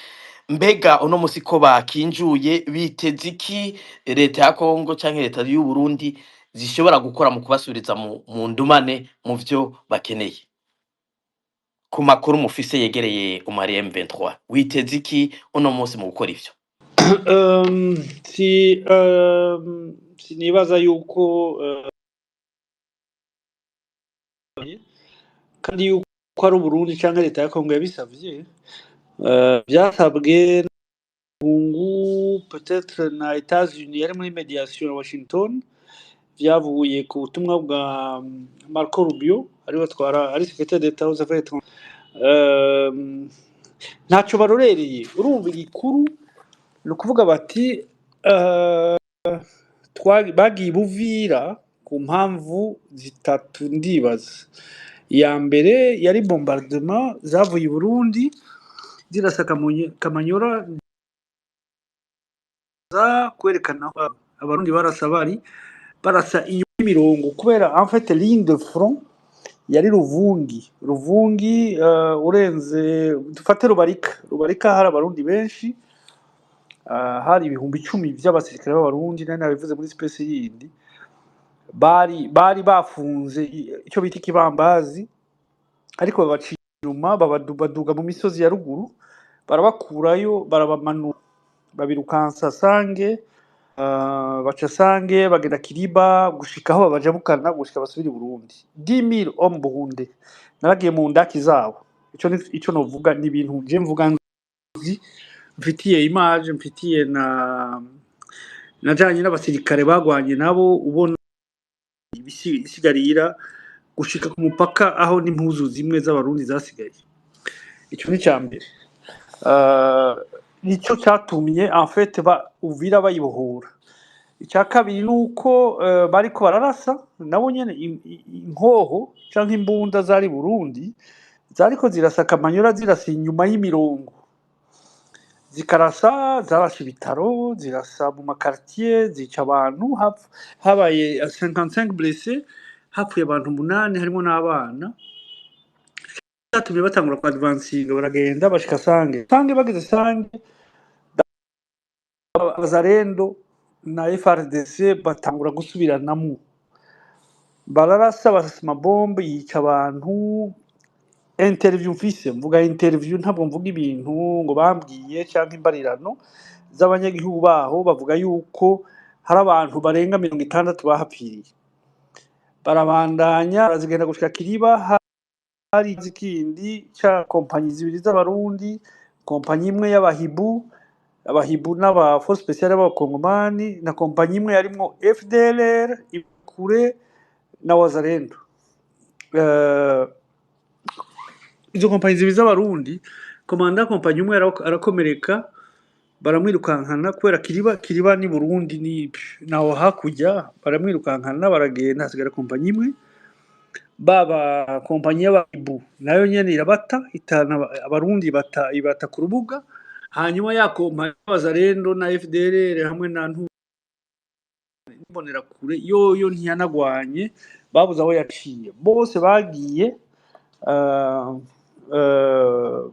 Mbega uno musi ko bakinjuye, biteze iki leta ya Kongo canke leta y'u Burundi zishobora gukora mu kubasubiriza mu ndumane mu vyo bakeneye? Ku makuru mufise yegereye umari M23, witeze iki uno munsi mu gukora ivyo? Sinibaza yuko kandi yuko ari Uburundi canke leta ya Kongo yabisavye. Vyasabwe Kungu, peut-être na États-Unis yari muri médiation ya Washington. Vyavuye ku butumwa bwa Marco Rubio, ariwe atwara, ari secrétaire d'État aux affaires étrangères. Ntaco barorereye. Urumva, igikuru ni ukuvuga bati bagiye Buvira ku mpamvu zitatu, ndibaza. Iya mbere yari bombardement zavuye i Burundi zirasa Kamanyora, za kwerekana aho abarundi barasa, bari barasa inyuma y'imirongo, kubera en fait ligne de front yari Ruvungi. Ruvungi, urenze, dufate Rubarika. Rubarika hari abarundi benshi, hari 10.000 vy'abasirikare b'abarundi. Nari nabivuze muri space yindi. Bari bafunze ico bita ikibambazi, ariko babaciye inyuma, baduga mu misozi ya ruguru, barabakurayo, barabamanura, babirukansa Sange, baca Sange bagenda Kiriba, gushika aho babajabukana, gushika basubira i Burundi. 10.000 hommes burundais. Naragiye mu ndaki zabo. Ico ni ico novuga, ni ibintu je mvuga nzi, mfitiye image, mfitiye na najanye n'abasirikare bagwanye nabo, ubona ibisigarira gushika ku mupaka, aho n'impuzu zimwe z'abarundi zasigaye. Ico ni ica mbere. Nico catumye en fait ba Uvira bayibohora. Icya kabiri ni uko bariko bararasa nabo nyene inkoho canke imbunda zari Burundi, zariko zirasa Kamanyora, zirasa inyuma y'imirongo, zikarasa, zarashe ibitaro, zirasa mu ma quartier, zica abantu. Habaye 55 blessés, hapfuye abantu umunani harimo n'abana. Cyatumye batangura ku advancinga, baragenda bashika Sange. Sange, bageze Sange, Abazarendo na FARDC batangura gusubiranamo, bararasa, barasa amabombe, yica abantu. Interview mfise, mvuga interview, ntabwo mvuga ibintu ngo bambwiye cyangwa imbarirano z'abanyagihugu baho, bavuga yuko hari abantu barenga 60 bahapfiriye. Barabandanya, barazigenda gushika Kiriba. Hari ikindi ca kompanyi zibiri z'abarundi, kompanyi imwe y'abahibu, abahibu n'aba force spéciale b'abakongomani, na kompanyi imwe yarimwo FDLR kure na Wazalendo. Izo kompanyi zibiri z'abarundi, komanda kompanyi umwe arakomereka, baramwirukankana kubera Kiriba, Kiriba ni Burundi, ni naho hakurya. Baramwirukankana, baragenda, hasigara kompanyi imwe. Baba kompanyi y'abahibu nayo nyene irabata, itana abarundi, bata ibata ku rubuga. Hanyuma ya kompanyi y'abazarendo na FDLR hamwe na y'imbonerakure yoyo ntiyanagwanye, babuze aho yaciye. Bose bagiye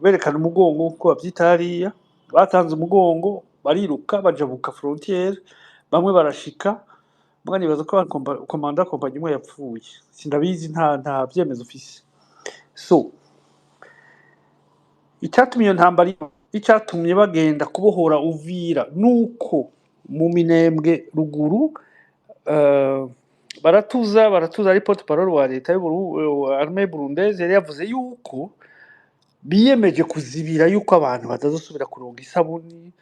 berekana umugongo nkuko bavyita hariya, batanze umugongo bariruka bajabuka frontière, bamwe barashika. Muga nibaza ko commandant compagnie imwe yapfuye, sindabizi, nta vyemezo mfise. So icatumye iyo ntambara, icatumye bagenda kubohora Uvira, nuko mu Minembwe ruguru baratuza ari porte parole wa leta y'u armée burundaise yari yavuze yuko biyemeje kuzibira yuko abantu batazosubira kuronka isabuni,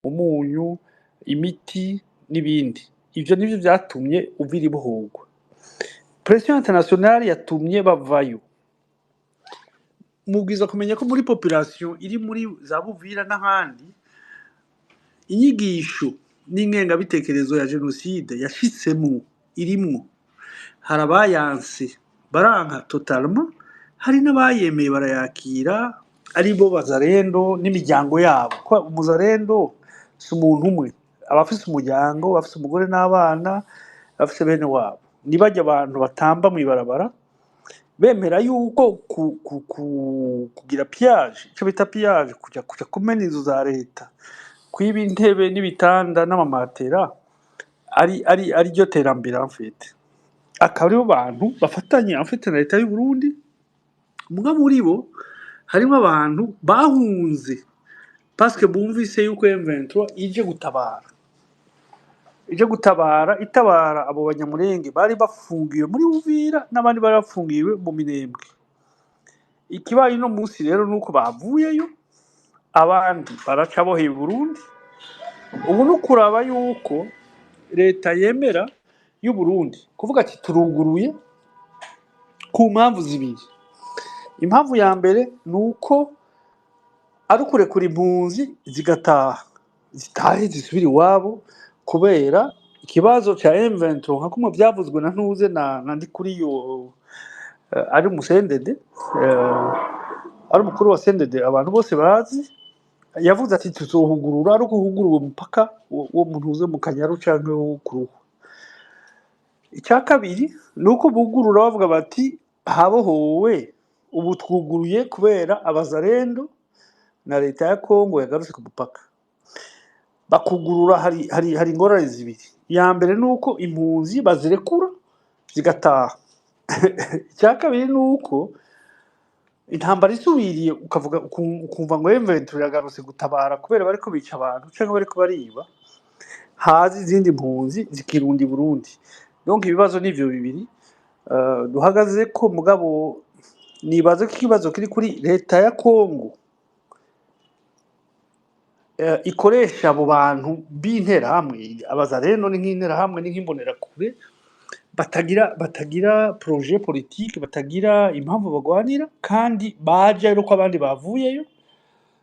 umunyu, imiti n'ibindi. Ivyo nivyo vyatumye Uvira ibohorwa. Pression internationale yatumye bavayo. Mubwiza kumenya ko muri population iri muri za Buvira n'ahandi, inyigisho n'ingengabitekerezo ya jenoside yashitsemo irimwo. Hari abayanse baranka totalement, hari n'abayemeye barayakira, aribo bazarendo n'imiryango yabo, ko umuzarendo si umuntu umwe, aba afise umuryango, afise umugore n'abana, afise bene wabo. Nibajya abantu batamba mw'ibarabara bemera yuko kugira pillage, ico bita pillage, kuja kumena inzu za leta, kwiba intebe n'ibitanda n'amamatera, ari ryo terambere en fait. Akaba aribo bantu bafatanye en fait na leta y'u Burundi. Muga muri bo harimwo abantu bahunze parce que bumvise yuko M23 ije gutabara, ije gutabara, itabara abo Banyamurenge bari bafungiwe muri Uvira n'abandi bari bafungiwe mu Minembwe. Ikibaye uno munsi rero nuko bavuyeyo, abandi baraca boheye i Burundi. Ubu ni ukuraba yuko leta yemera y'u Burundi kuvuga ati turuguruye ku mpamvu zibiri. Impamvu ya mbere ni uko ari ukurekura impunzi zigataha, zitahe zisubire iwabo, kubera ikibazo ca M23 nka kumwe vyavuzwe na Ntuze na Ndikuriyo, ari umusendede, ari umukuru wa CNDD abantu bose bazi, yavuze ati tuzohugurura ari uko huguruwe umupaka wo mu Ntuze, mu Kanyaru canke wo ku Ruhwa. Icya kabiri ni uko bugurura bavuga bati habohowe, ubu twuguruye kubera abazarendo na leta ya Kongo yagarutse ku mupaka. Bakugurura, hari ingorane zibiri. Iya mbere ni uko impunzi bazirekura zigataha. Icya kabiri ni uko intambara isubiriye, ukavuga ukumva ngo M23 iragarutse gutabara kubera bariko bica abantu canke bariko bariba, haza izindi mpunzi zikirunda i Burundi. Donc ibibazo nivyo bibiri duhagaze ko. Mugabo nibaza ko ikibazo kiri kuri leta ya Kongo, ikoresha abo bantu b'interahamwe. Abazarendo ni nk'interahamwe, ni nk'imbonerakure batagira projet politique, batagira impamvu bagwanira, kandi baje ari uko abandi bavuyeyo.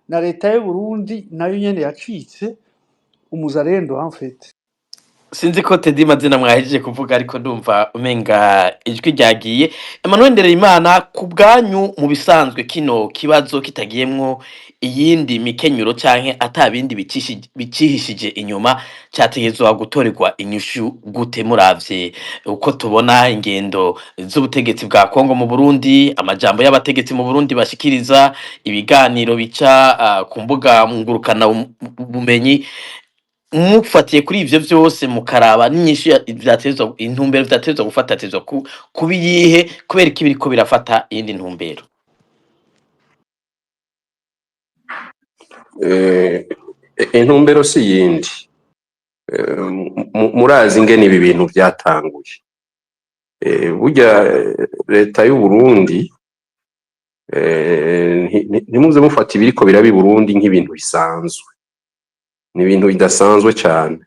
Na leta y'u Burundi nayo nyene yacitse umuzarendo en fait. Sinzi ko Teddy mazina mwahejeje kuvuga, ariko ndumva umenga ijwi ryagiye. Emmanuel Ndereyimana, ku bwanyu, mu bisanzwe kino kibazo kitagiyemwo iyindi mikenyuro canke atabindi bicihishije inyuma, categerezwa gutorerwa inyishu gute, muravye uko tubona ingendo z'ubutegetsi bwa Kongo mu Burundi, amajambo y'abategetsi mu Burundi bashikiriza, ibiganiro bica ku mbuga ngurukana bumenyi? Mufatiye kuri ivyo vyose, mukaraba n'inyishu vyategerezwa, intumbero vyategerezwa gufata yategerezwa kuba iyihe? Kubera ko ibiriko birafata iyindi ntumbero. Intumbero si yindi. Murazi ingene ibi bintu vyatanguye. Burya leta y'u Burundi, ntimuze mufata ibiriko biraba i Burundi nk'ibintu bisanzwe. Ni ibintu bidasanzwe cane,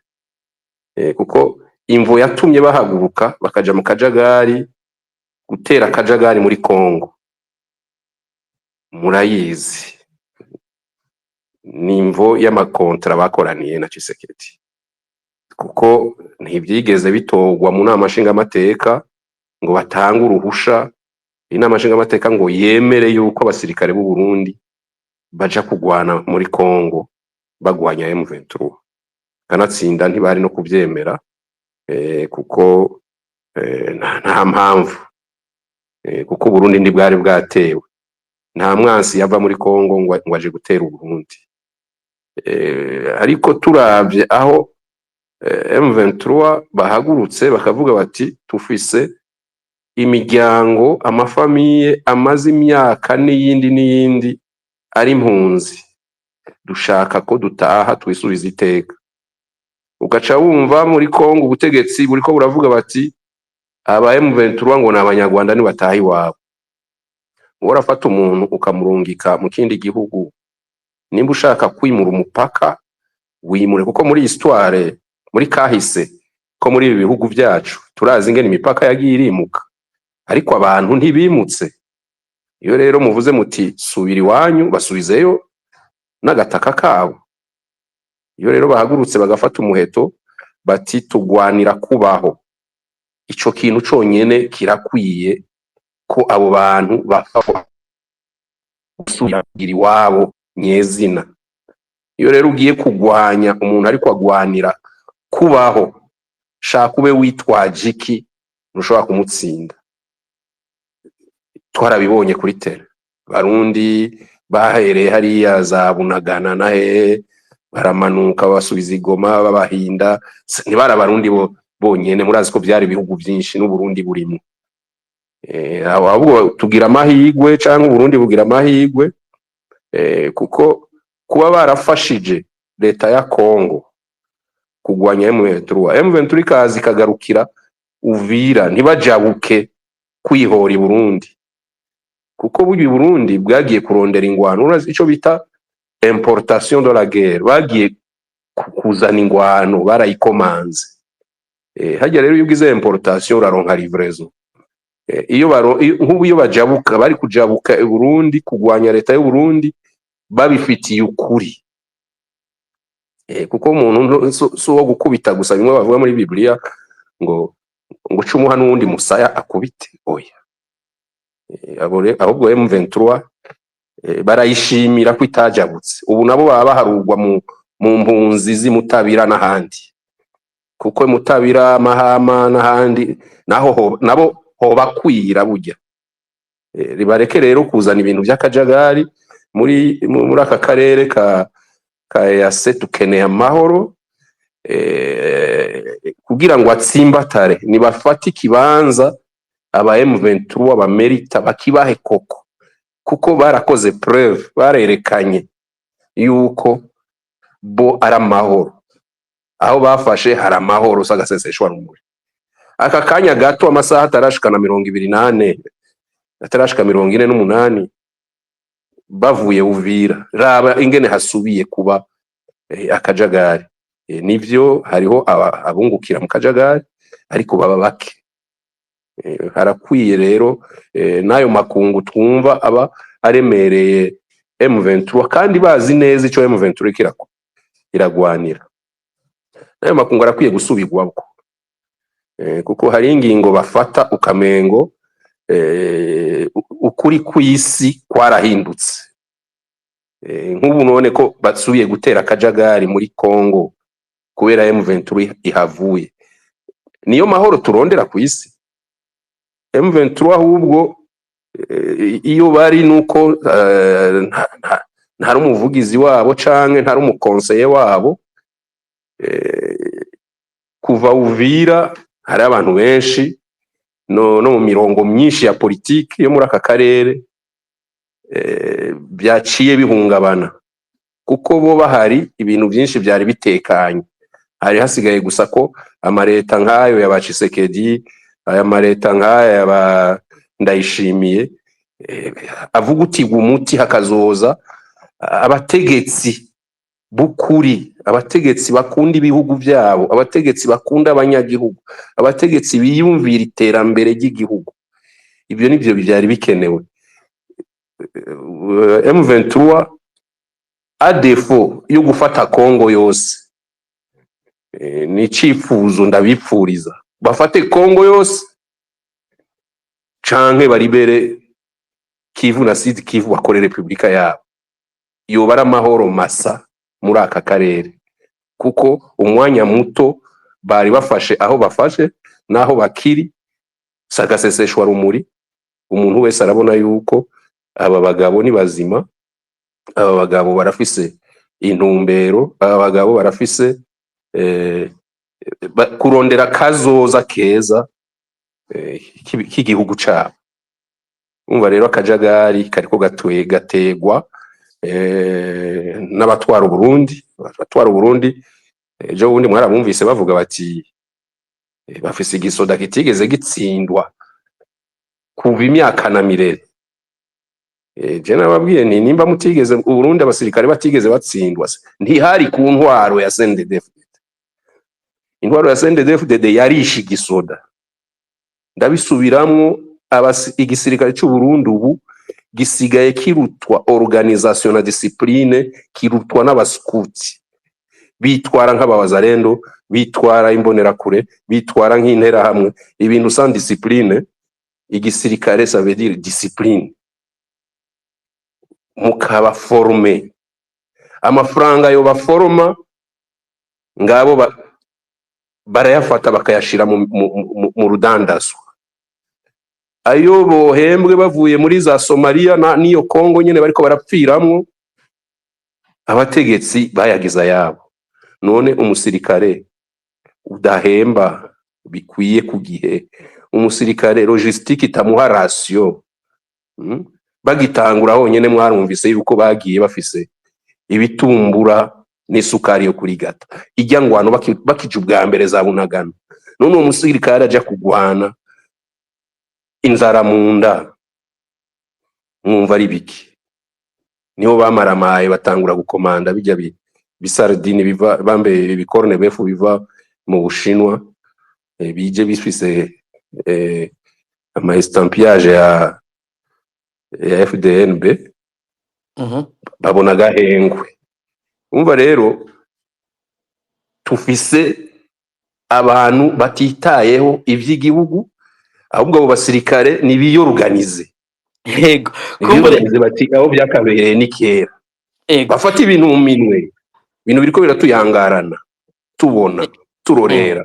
kuko imvo yatumye bahaguruka bakaja mu kajagari gutera akajagari muri Kongo murayizi, ni imvo y'amakontra bakoraniye na Tshisekedi, kuko ntivyigeze bitorwa mu nama nshingamateka ngo batange uruhusha inama nshingamateka ngo yemere yuko abasirikare b'u Burundi baja kugwana muri Kongo bagwanya M23. Kanatsinda ntibari no kuvyemera. Kuko nta mpamvu, kuko Uburundi ntibwari bwatewe, nta mwansi yava muri Kongo ngo aje gutera Uburundi. Ariko turavye aho M23 bahagurutse bakavuga bati tufise imiryango, ama familles amaze imyaka n'iyindi n'iyindi ari impunzi, dushaka ko dutaha twisubiza iteka. Ugaca wumva muri Kongo ubutegetsi buriko buravuga bati aba M23 ngo ni Abanyarwanda, nibataha iwabo. Wowe urafata umuntu ukamurungika mu kindi gihugu, nimba ushaka kwimura umupaka wimure, kuko muri histoire, muri kahise ko muri ibi bihugu vyacu, turazi ingene imipaka yagiye irimuka, ariko abantu ntibimutse. Iyo rero muvuze muti subira iwanyu, basubizeyo n'agataka kabo. Iyo rero bahagurutse bagafata umuheto bati tugwanira kubaho, ico kintu conyene kirakwiye ko abo bantu bapfa gusubira kugira iwabo nyezina. Iyo rero ugiye kugwanya umuntu ariko agwanira kubaho, shaka ube witwaje iki, ntushobora kumutsinda. Twarabibonye kuri terrain, Barundi bahereye hariya za Bunagana na hehe, baramanuka basubiza i Goma babahinda. Ntibari Abarundi bo bonyene, murazi ko vyari ibihugu vyinshi n'Uburundi burimwo. Ahubwo tugira amahigwe canke Uburundi bugira amahigwe, kuko kuba barafashije leta ya Kongo kugwanya M23, M23 ikaza ikagarukira Uvira, ntibajabuke kwihora i Burundi, kuko burya i Burundi bwagiye kurondera ingwano, urazi ico bita importation de la guerre, bagiye kuzana ingwano barayikomanze. Harya rero iyo ugize importation uraronka livraison. Iyo nk'ubu iyo bajabuka, bari kujabuka i Burundi kugwanya leta y'u Burundi babifitiye ukuri. Kuko umuntu si uwo gukubita gusa, bimwe bavuga muri Bibiliya ngo uce umuha n'uwundi musaya akubite, oya. Ahubwo M23 barayishimira ko itajabutse. Ubu nabo baba baharurwa mu mpunzi z'i Mutabira n'ahandi, kuko Mutabira, Mahama n'ahandi naho nabo hobakwira burya. Ribareke rero kuzana ibintu by'akajagari muri aka karere ka EAC. Dukeneye amahoro kugira ngo atsimbatare. Nibafate ikibanza aba M23 bamerita, bakibahe koko, kuko barakoze preuve, barerekanye yuko bo ari amahoro. Aho bafashe hari amahoro sagaseseshwa rumuri. Aka kanya gato, amasaha atarashika na 24, atarashika 48 bavuye Uvira, raba ingene hasubiye kuba akajagari. Nivyo hariho abungukira mu kajagari, ariko baba bake. Harakwiye rero n'ayo makungu twumva aba aremereye M23, kandi bazi neza ico M23 iriko iragwanira, n'ayo makungu arakwiye gusubirwako, kuko hari ingingo bafata ukamengo ukuri kw'isi kwarahindutse. Nk'ubu none ko basubiye gutera akajagari muri Congo kubera M23 ihavuye, niyo mahoro turondera kw'isi? M23 ahubwo iyo bari nuko ntari umuvugizi wabo canke ntari umu conseiller wabo. Kuva Uvira hari abantu benshi no mu mirongo myinshi ya politiki yo muri aka karere byaciye bihungabana, kuko bo bahari ibintu byinshi byari bitekanye. Hari hasigaye gusa ko amareta nk'ayo ya ba Tshisekedi, aya mareta nk'aya ya ba Ndayishimiye avugutirwa umuti, hakazoza abategetsi b'ukuri, abategetsi bakunda ibihugu byabo, abategetsi bakunda abanyagihugu, abategetsi biyumvira iterambere ry'igihugu. Ibyo nibyo byari bikenewe. M23, à défaut yo gufata Kongo yose, ni icifuzo ndabipfuriza, bafate Kongo yose canke baribere Kivu na Sud Kivu, bakore republika yabo, yoba ari amahoro masa muri aka karere, kuko umwanya muto Bari bafashe aho bafashe n'aho bakiri sagaseseshwa rumuri. Umuntu wese arabona yuko aba bagabo ni bazima, aba bagabo barafise intumbero, aba bagabo barafise kurondera kazoza keza k'igihugu cabo. Umva rero, akajagari kariko gategwa n'abatwara Uburundi. Abatwara Uburundi ejo bundi mwarabumvise bavuga bati bafise igisoda kitigeze gitsindwa kuva imyaka na mirere. Je nababwiye nti nimba mutigeze Uburundi, abasirikare batigeze batsindwa se, ntihari ku ntwaro ya CNDD-FDD. Intwaro ya CNDD-FDD yarishe igisoda, ndabisubiramwo. Igisirikare c'u Burundi ubu gisigaye kirutwa organisation na discipline, kirutwa n'abaskuti bitwara nk'abawazalendo, bitwara imbonerakure, bitwara nk'interahamwe, ibintu sans discipline. Igisirikare, ça veut dire discipline, mukaba formé. Amafaranga yo baforoma ngabo barayafata bakayashira mu rudandazwa. Ayo bohembwe bavuye muri za Somalia na n'iyo Kongo nyene bariko barapfiramwo, abategetsi bayagize ayabo. None umusirikare udahemba bikwiye ku gihe, umusirikare logistique itamuha ration, Bagitangura honyene mwarumvise yuko bagiye bafise ibitumbura n'isukari yo kurigata ijya ngwano bakija ubwa mbere za Bunagana. None uwo musirikare aja kugwana inzara mu nda, mwumva ari biki? Niho bamaramaye batangura gukomanda bijya bisardine biva, bambe ibicorn beef biva mu Bushinwa, bije bifise ama estampillage ya FDNB. Babona agahengwe. Umva rero, tufise abantu batitayeho ivy'igihugu, ahubwo abo basirikare nibiyoruganize. Yego, kumbure. Nibiyoruganize, bati aho byakabereye ni kera. Bafata ibintu mu minwe. Ibintu biriko biratuyangarana, tubona turorera.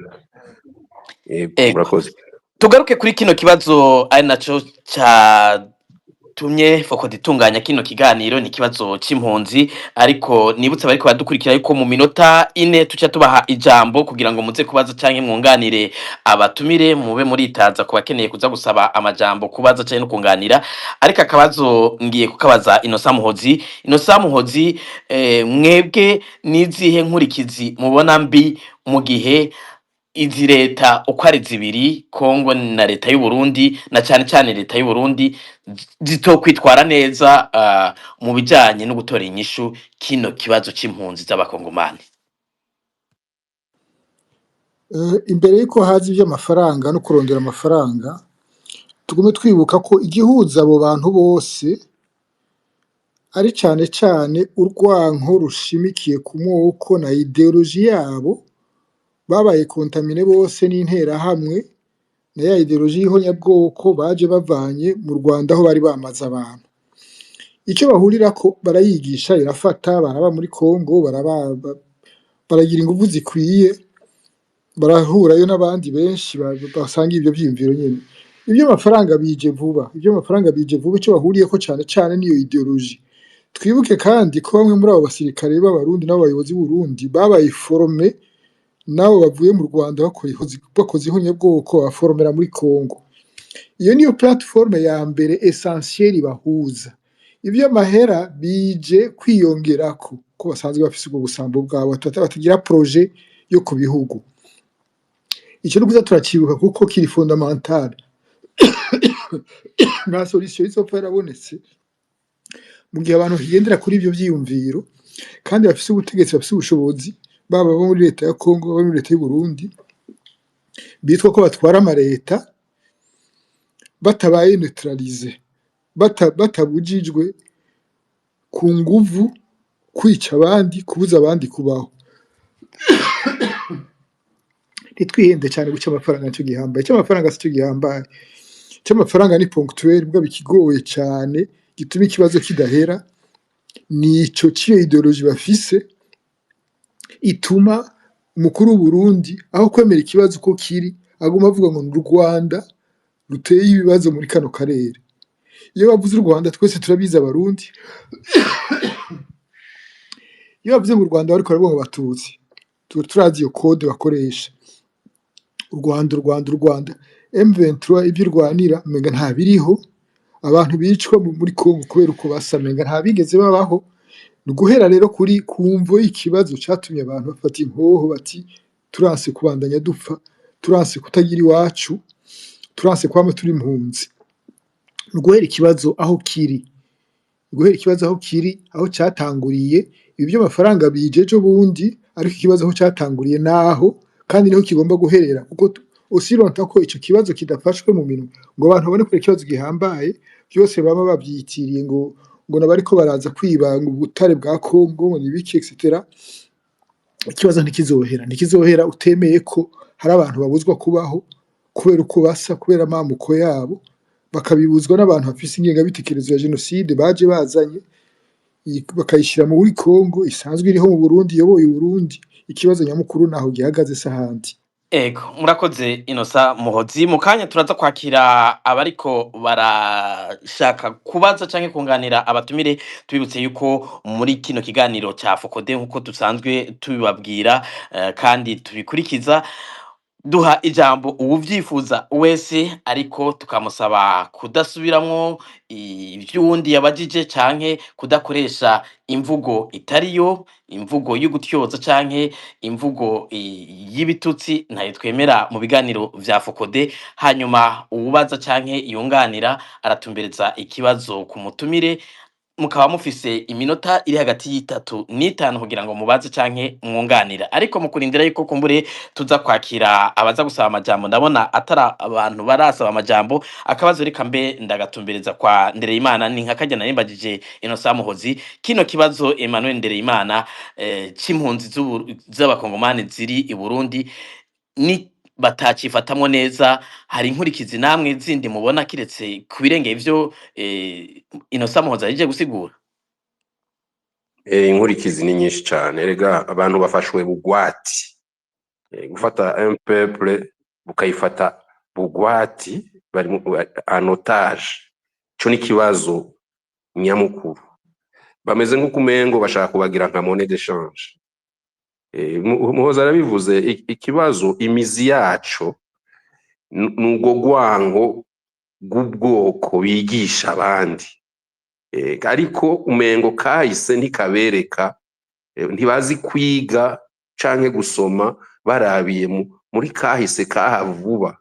Yego. Murakoze. Tugaruke kuri kino kibazo ari naco catumye FOCODE itunganya kino kiganiro, ni ikibazo c'impunzi. Ariko nibutse bariko baradukurikira yuko mu minota 4 tuca tubaha ijambo kugira ngo muze kubaza canke mwunganire abatumire. Mube muritaza ku bakeneye kuza gusaba amajambo, kubaza canke no kunganira. Ariko akabazo ngiye kukabaza Innocent Muhozi. Innocent Muhozi, mwebwe nizihe nkurikizi mubona mbi mu gihe izi leta uko ari zibiri, Kongo na leta y'u Burundi, na cane cane leta y'u Burundi, zitokwitwara neza mu bijanye no gutora inyishu kino kibazo c'impunzi z'abakongomani? Imbere yuko haza ivy'amafaranga no kurondera amafaranga, tugume twibuka ko igihuza abo bantu bose ari cane cane urwanko rushimikiye ku moko na idéologie yabo. Babaye contaminés bose n'interahamwe na ya idéologie y'ihonyabwoko baje bavanye mu Rwanda aho bari bamaze abantu. Ico bahurirako, barayigisha irafata, baraba muri Kongo, baraba baragira inguvu zikwiye, barahurayo n'abandi benshi basanga ivyo vyiyumviro nyene. Ivy'amafaranga bije vuba, ivy'amafaranga bije vuba. Ico bahuriyeko cane cane niyo idéologie. Twibuke kandi ko bamwe muri abo basirikare b'Abarundi n'abo bayobozi b'Uburundi babaye formés n'abo bavuye mu Rwanda bakoze ihonyabwoko, babaforomera muri Kongo. Iyo niyo plateforme ya mbere essentielle ibahuza. Ivy'amahera bije kwiyongerako ko basanzwe bafise ubwo busambo bwabo, batagira projet yo ku bihugu. Ico nukuza turacibuka kuko kiri fondamental. Nta solution izopfa yarabonetse mu gihe abantu bakigendera kuri ivyo vyiyumviro kandi bafise ubutegetsi, bafise ubushobozi, baba abo muri leta ya Kongo, baba muri leta y'Uburundi, bitwa ko batwara amareta, batabaye neutralisés, batabujijwe ku nguvu kwica abandi, kubuza abandi kubaho. Ntitwihende cane guca amafaranga nico gihambaye. Ic'amafaranga sico gihambaye. Ic'amafaranga ni ponctuel, mugabo ikigoye cane gituma ikibazo kidahera nico c'iyo idéologie bafise ituma Umukuru w'Uburundi, aho kwemera ikibazo uko kiri, aguma avuga ngo ni u Rwanda ruteye ibibazo muri kano karere. Iyo bavuze u Rwanda, twese turabizi Abarundi, iyo bavuze ngo u Rwanda, bariko baravuga ngo Abatutsi. Tuba turazi iyo code bakoresha. U Rwanda, u Rwanda, u Rwanda. M23 ibyo irwanira umenga nta biriho. Abantu bicwa muri Congo kubera uko basa, menga nta bigeze babaho. Ni uguhera rero kuri kumvo y'ikibazo catumye abantu bafata inkoho, bati: "Turanse kubandanya dupfa, turanse kutagira iwacu, turanse kwama turi impunzi." Ni uguhera ikibazo aho kiri, guhera ikibazo aho kiri, aho catanguriye. Ibi by'amafaranga bije ejo bundi, ariko ikibazo aho catanguriye naho, kandi niho kigomba guherera, kuko aussi longtemps ko ico kibazo kidafashwe mu minwe ngo abantu babone ko ari ikibazo gihambaye, byose baba bavyitiriye ngo nabariko baraza kwiba ngo ubutare bwa Congo, ngo nibiki, etc. Ikibazo ntikizohera, ntikizohera utemeye ko hari abantu babuzwa kubaho kubera uko basa, kubera amamuko yabo, bakabibuzwa n'abantu bafise ingengabitekerezo ya jenoside baje bazanye, bakayishyira muri Congo isanzwe iriho mu Burundi, iyoboye Uburundi. Ikibazo nyamukuru naho gihagaze, se ahandi. Ego, murakoze Inosa Muhozi. Mu kanya turaza kwakira abariko barashaka kubaza canke kunganira abatumire. Tubibutse yuko muri kino kiganiro ca FOCODE, nkuko dusanzwe tubibabwira kandi tubikurikiza, duha ijambo uwuvyifuza wese, ariko tukamusaba kudasubiramwo ivy'uwundi yabajije canke kudakoresha imvugo itariyo, imvugo y'ugutyoza canke imvugo y'ibitutsi ntayo twemera mu biganiro vya FOCODE. Hanyuma uwubaza canke yunganira aratumbereza ikibazo ku mutumire, mukaba mufise iminota iri hagati y'3 n'5 kugira ngo mubaze canke mwunganira. Ariko mu kurindira yuko kumbure tuza kwakira abaza gusaba amajambo, ndabona atari abantu barasaba amajambo, akabazo reka mbe ndagatumbereza kwa Ndereyimana. Ni nka karya narimbajije Innocent Muhozi. Kino kibazo, Emmanuel Ndereyimana, c'impunzi z'Abakongomani ziri i Burundi, ni batacifatamwo neza, hari inkurikizi namwe zindi mubona kiretse ku birengeye ivyo Innocent Muhozi ahejeje gusigura? Inkurikizi ni nyinshi cane. Erega abantu bafashwe bugwati. Gufata un peuple bukayifata bugwati, bari en otage, ico ni ikibazo nyamukuru. Bameze nk'uko umengo bashaka kubagira nka monnaie d'échange. Muhoza arabivuze, ikibazo imizi yaco ni urwo rwango rw'ubwoko bigisha abandi. Ariko umengo kahise ntikabereka, ntibazi kwiga canke gusoma barabiye muri kahise kaha vuba.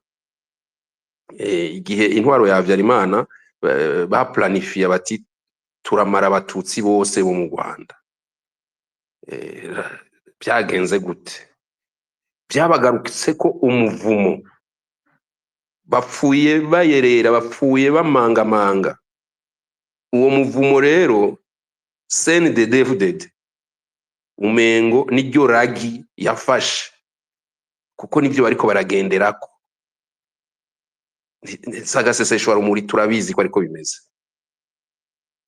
Igihe intwaro ya Habyarimana baplanifiye bati: "Turamara Abatutsi bose bo mu Rwanda." Vyagenze gute? Vyabagarutse ko umuvumo, bapfuye bayerera, bapfuye bamangamanga. Uwo muvumo rero CNDD-FDD umengo niryo ragi yafashe, kuko nivyo bariko baragenderako. Sagaseseshwa rumuri, turabizi ko ariko bimeze.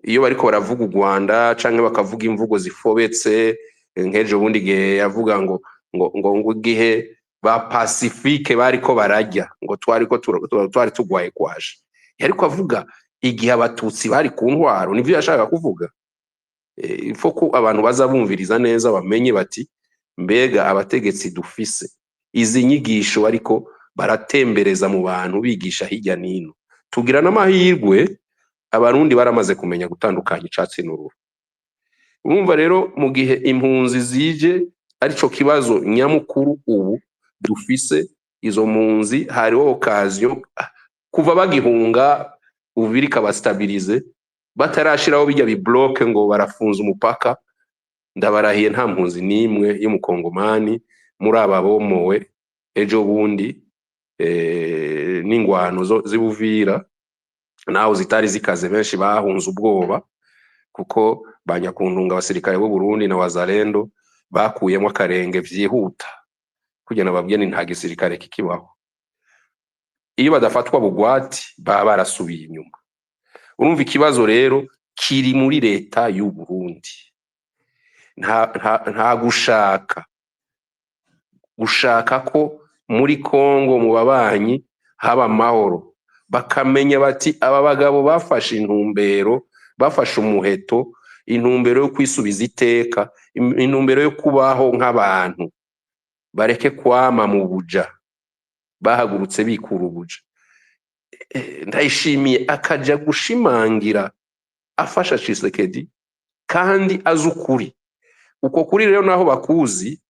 Iyo bariko baravuga u Rwanda canke bakavuga imvugo zifobetse, nk'ejo bundi gihe yavuga ngo igihe ba Pacifique bariko bararya, ngo twariko twari tugwaye kwaje, yariko avuga igihe Abatutsi bari ku ntwaro, nivyo yashaka kuvuga. Il faut ko abantu baza bumviriza neza, bamenye bati: mbega abategetsi dufise, izi nyigisho bariko baratembereza mu bantu, bigisha hirya nino. Tugira n'amahirwe, Abarundi baramaze kumenya gutandukanya icatsi n'uruhu. Urumva rero, mu gihe impunzi zije arico kibazo nyamukuru ubu dufise, izo mpunzi hariho occasion kuva bagihunga Uvira ikabastabilize, batarashiraho bijya bibloke ngo barafunze umupaka. Ndabarahiye, nta mpunzi n'imwe y'Umukongomani muri aba bomowe ejo bundi n'ingwano z'Ubuvira, naho zitari zikaze, benshi bahunze ubwoba, kuko ba nyakuntunga abasirikare b'u Burundi na Wazalendo bakuyemo akarenge vyihuta kugira nababwiye ni nta gisirikare kikibaho. Iyo badafatwa bugwati baba barasubiye inyuma. Urumva, ikibazo rero kiri muri leta y'u Burundi. Nta gushaka. Gushaka ko muri Kongo mu babanyi haba amahoro, bakamenya bati aba bagabo bafashe intumbero, bafashe umuheto, intumbero yo kwisubiza iteka, intumbero yo kubaho nk'abantu, bareke kwama mu buja, bahagurutse bikura ubuja. Ndayishimiye akaja gushimangira afasha Tshisekedi kandi azi ukuri. Uko kuri rero naho bakuzi,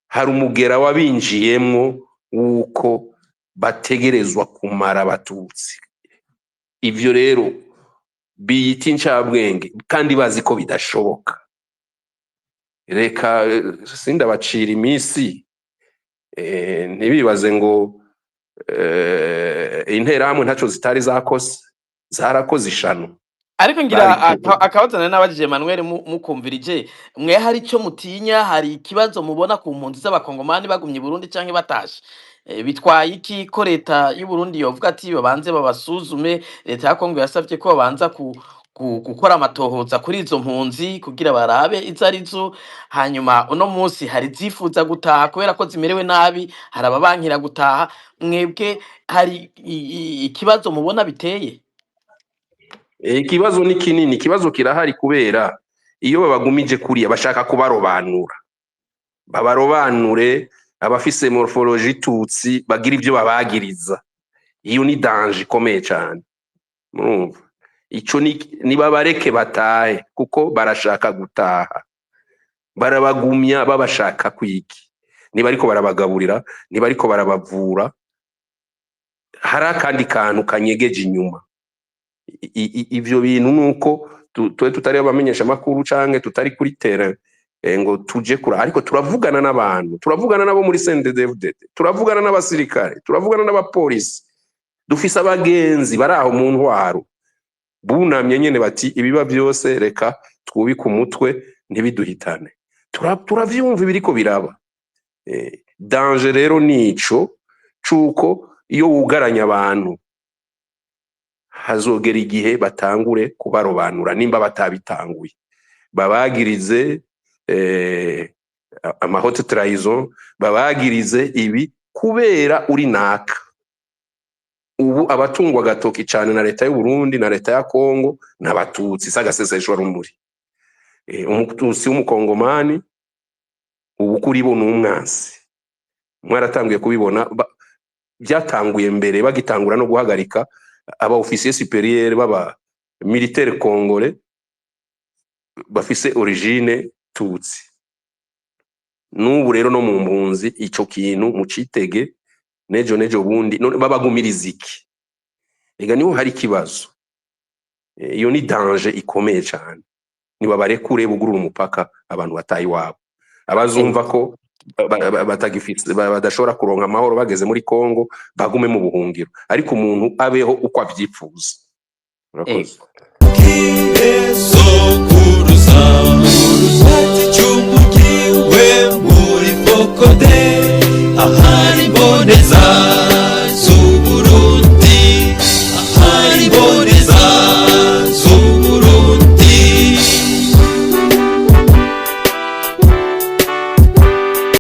hari umugera wabinjiyemwo wuko bategerezwa kumara Abatutsi. Ivyo rero biyita incabwenge kandi bazi ko bidashoboka. Reka sindabacira imisi, ntibibaze ngo Interahamwe ntaco zitari zakoze, zarakoze ishano. Ariko ngira Babiteguye. Akabazo nari nabajije Emmanuel, mukumvirije mwe, hari ico mutinya, hari ikibazo mubona ku mpunzi z'Abakongomani bagumye i Burundi canke batashe? Bitwaye iki ko leta y'u Burundi yovuga ati babanze babasuzume? Leta ya Kongo yasavye ko babanza gukora amatohoza kuri izo mpunzi kugira barabe izo arizo. Hanyuma uno munsi hari izifuza gutaha kubera ko zimerewe nabi, hari ababankira gutaha. Mwebwe hari ikibazo mubona biteye? Ikibazo ni kinini, ikibazo kirahari, kubera iyo babagumije kuriya bashaka kubarobanura, babarobanure abafise morphologie tutsi, bagira ivyo babagiriza. Iyo ni danger ikomeye cane. Murumva ico ni nibabareke batahe, kuko barashaka gutaha. Barabagumya babashaka kwiki? Niba ariko barabagaburira, niba ariko barabavura, hari akandi kantu kanyegeje inyuma. Ivyo bintu nuko twe tutari abamenyesha makuru canke tutari kuri terrain ngo tuje kura, ariko turavugana n'abantu, turavugana nabo muri CNDD-FDD, turavugana n'abasirikare, turavugana n'abapolisi, dufise abagenzi bari aho mu ntwaro bunamye nyene bati ibiba byose reka twubike umutwe ntibiduhitane. Turavyumva ibiriko biraba. Danger rero nico cuko iyo wugaranye abantu hazogera igihe batangure kubarobanura, nimba batabitanguye, babagirize ama haute trahison, babagirize ibi kubera uri naka. Ubu abatungwa agatoki cane na leta y'u Burundi na leta ya Kongo n'Abatutsi, s'agaseseshwa rumuri. Umututsi w'Umukongomani ubu kuri bo n'umwansi. Mwaratanguye kubibona, byatanguye mbere bagitangura no guhagarika aba officier supérieur baba militaire congolais bafise origine tutsi. N'ubu rero no mu mpunzi ico kintu mucitege, nejo nejo bundi none babagumiriza iki? Ega niho hari ikibazo. Iyo ni danger ikomeye cane. Nibabarekure bugurura umupaka, abantu bataye iwabo. Abazumva ko batagifise, badashobora kuronka amahoro bageze muri Kongo, bagume mu buhungiro, ariko umuntu abeho uko avyipfuza. Murakoze. Sokuruza cyumugiwe muri FOCODE ahari mboneza.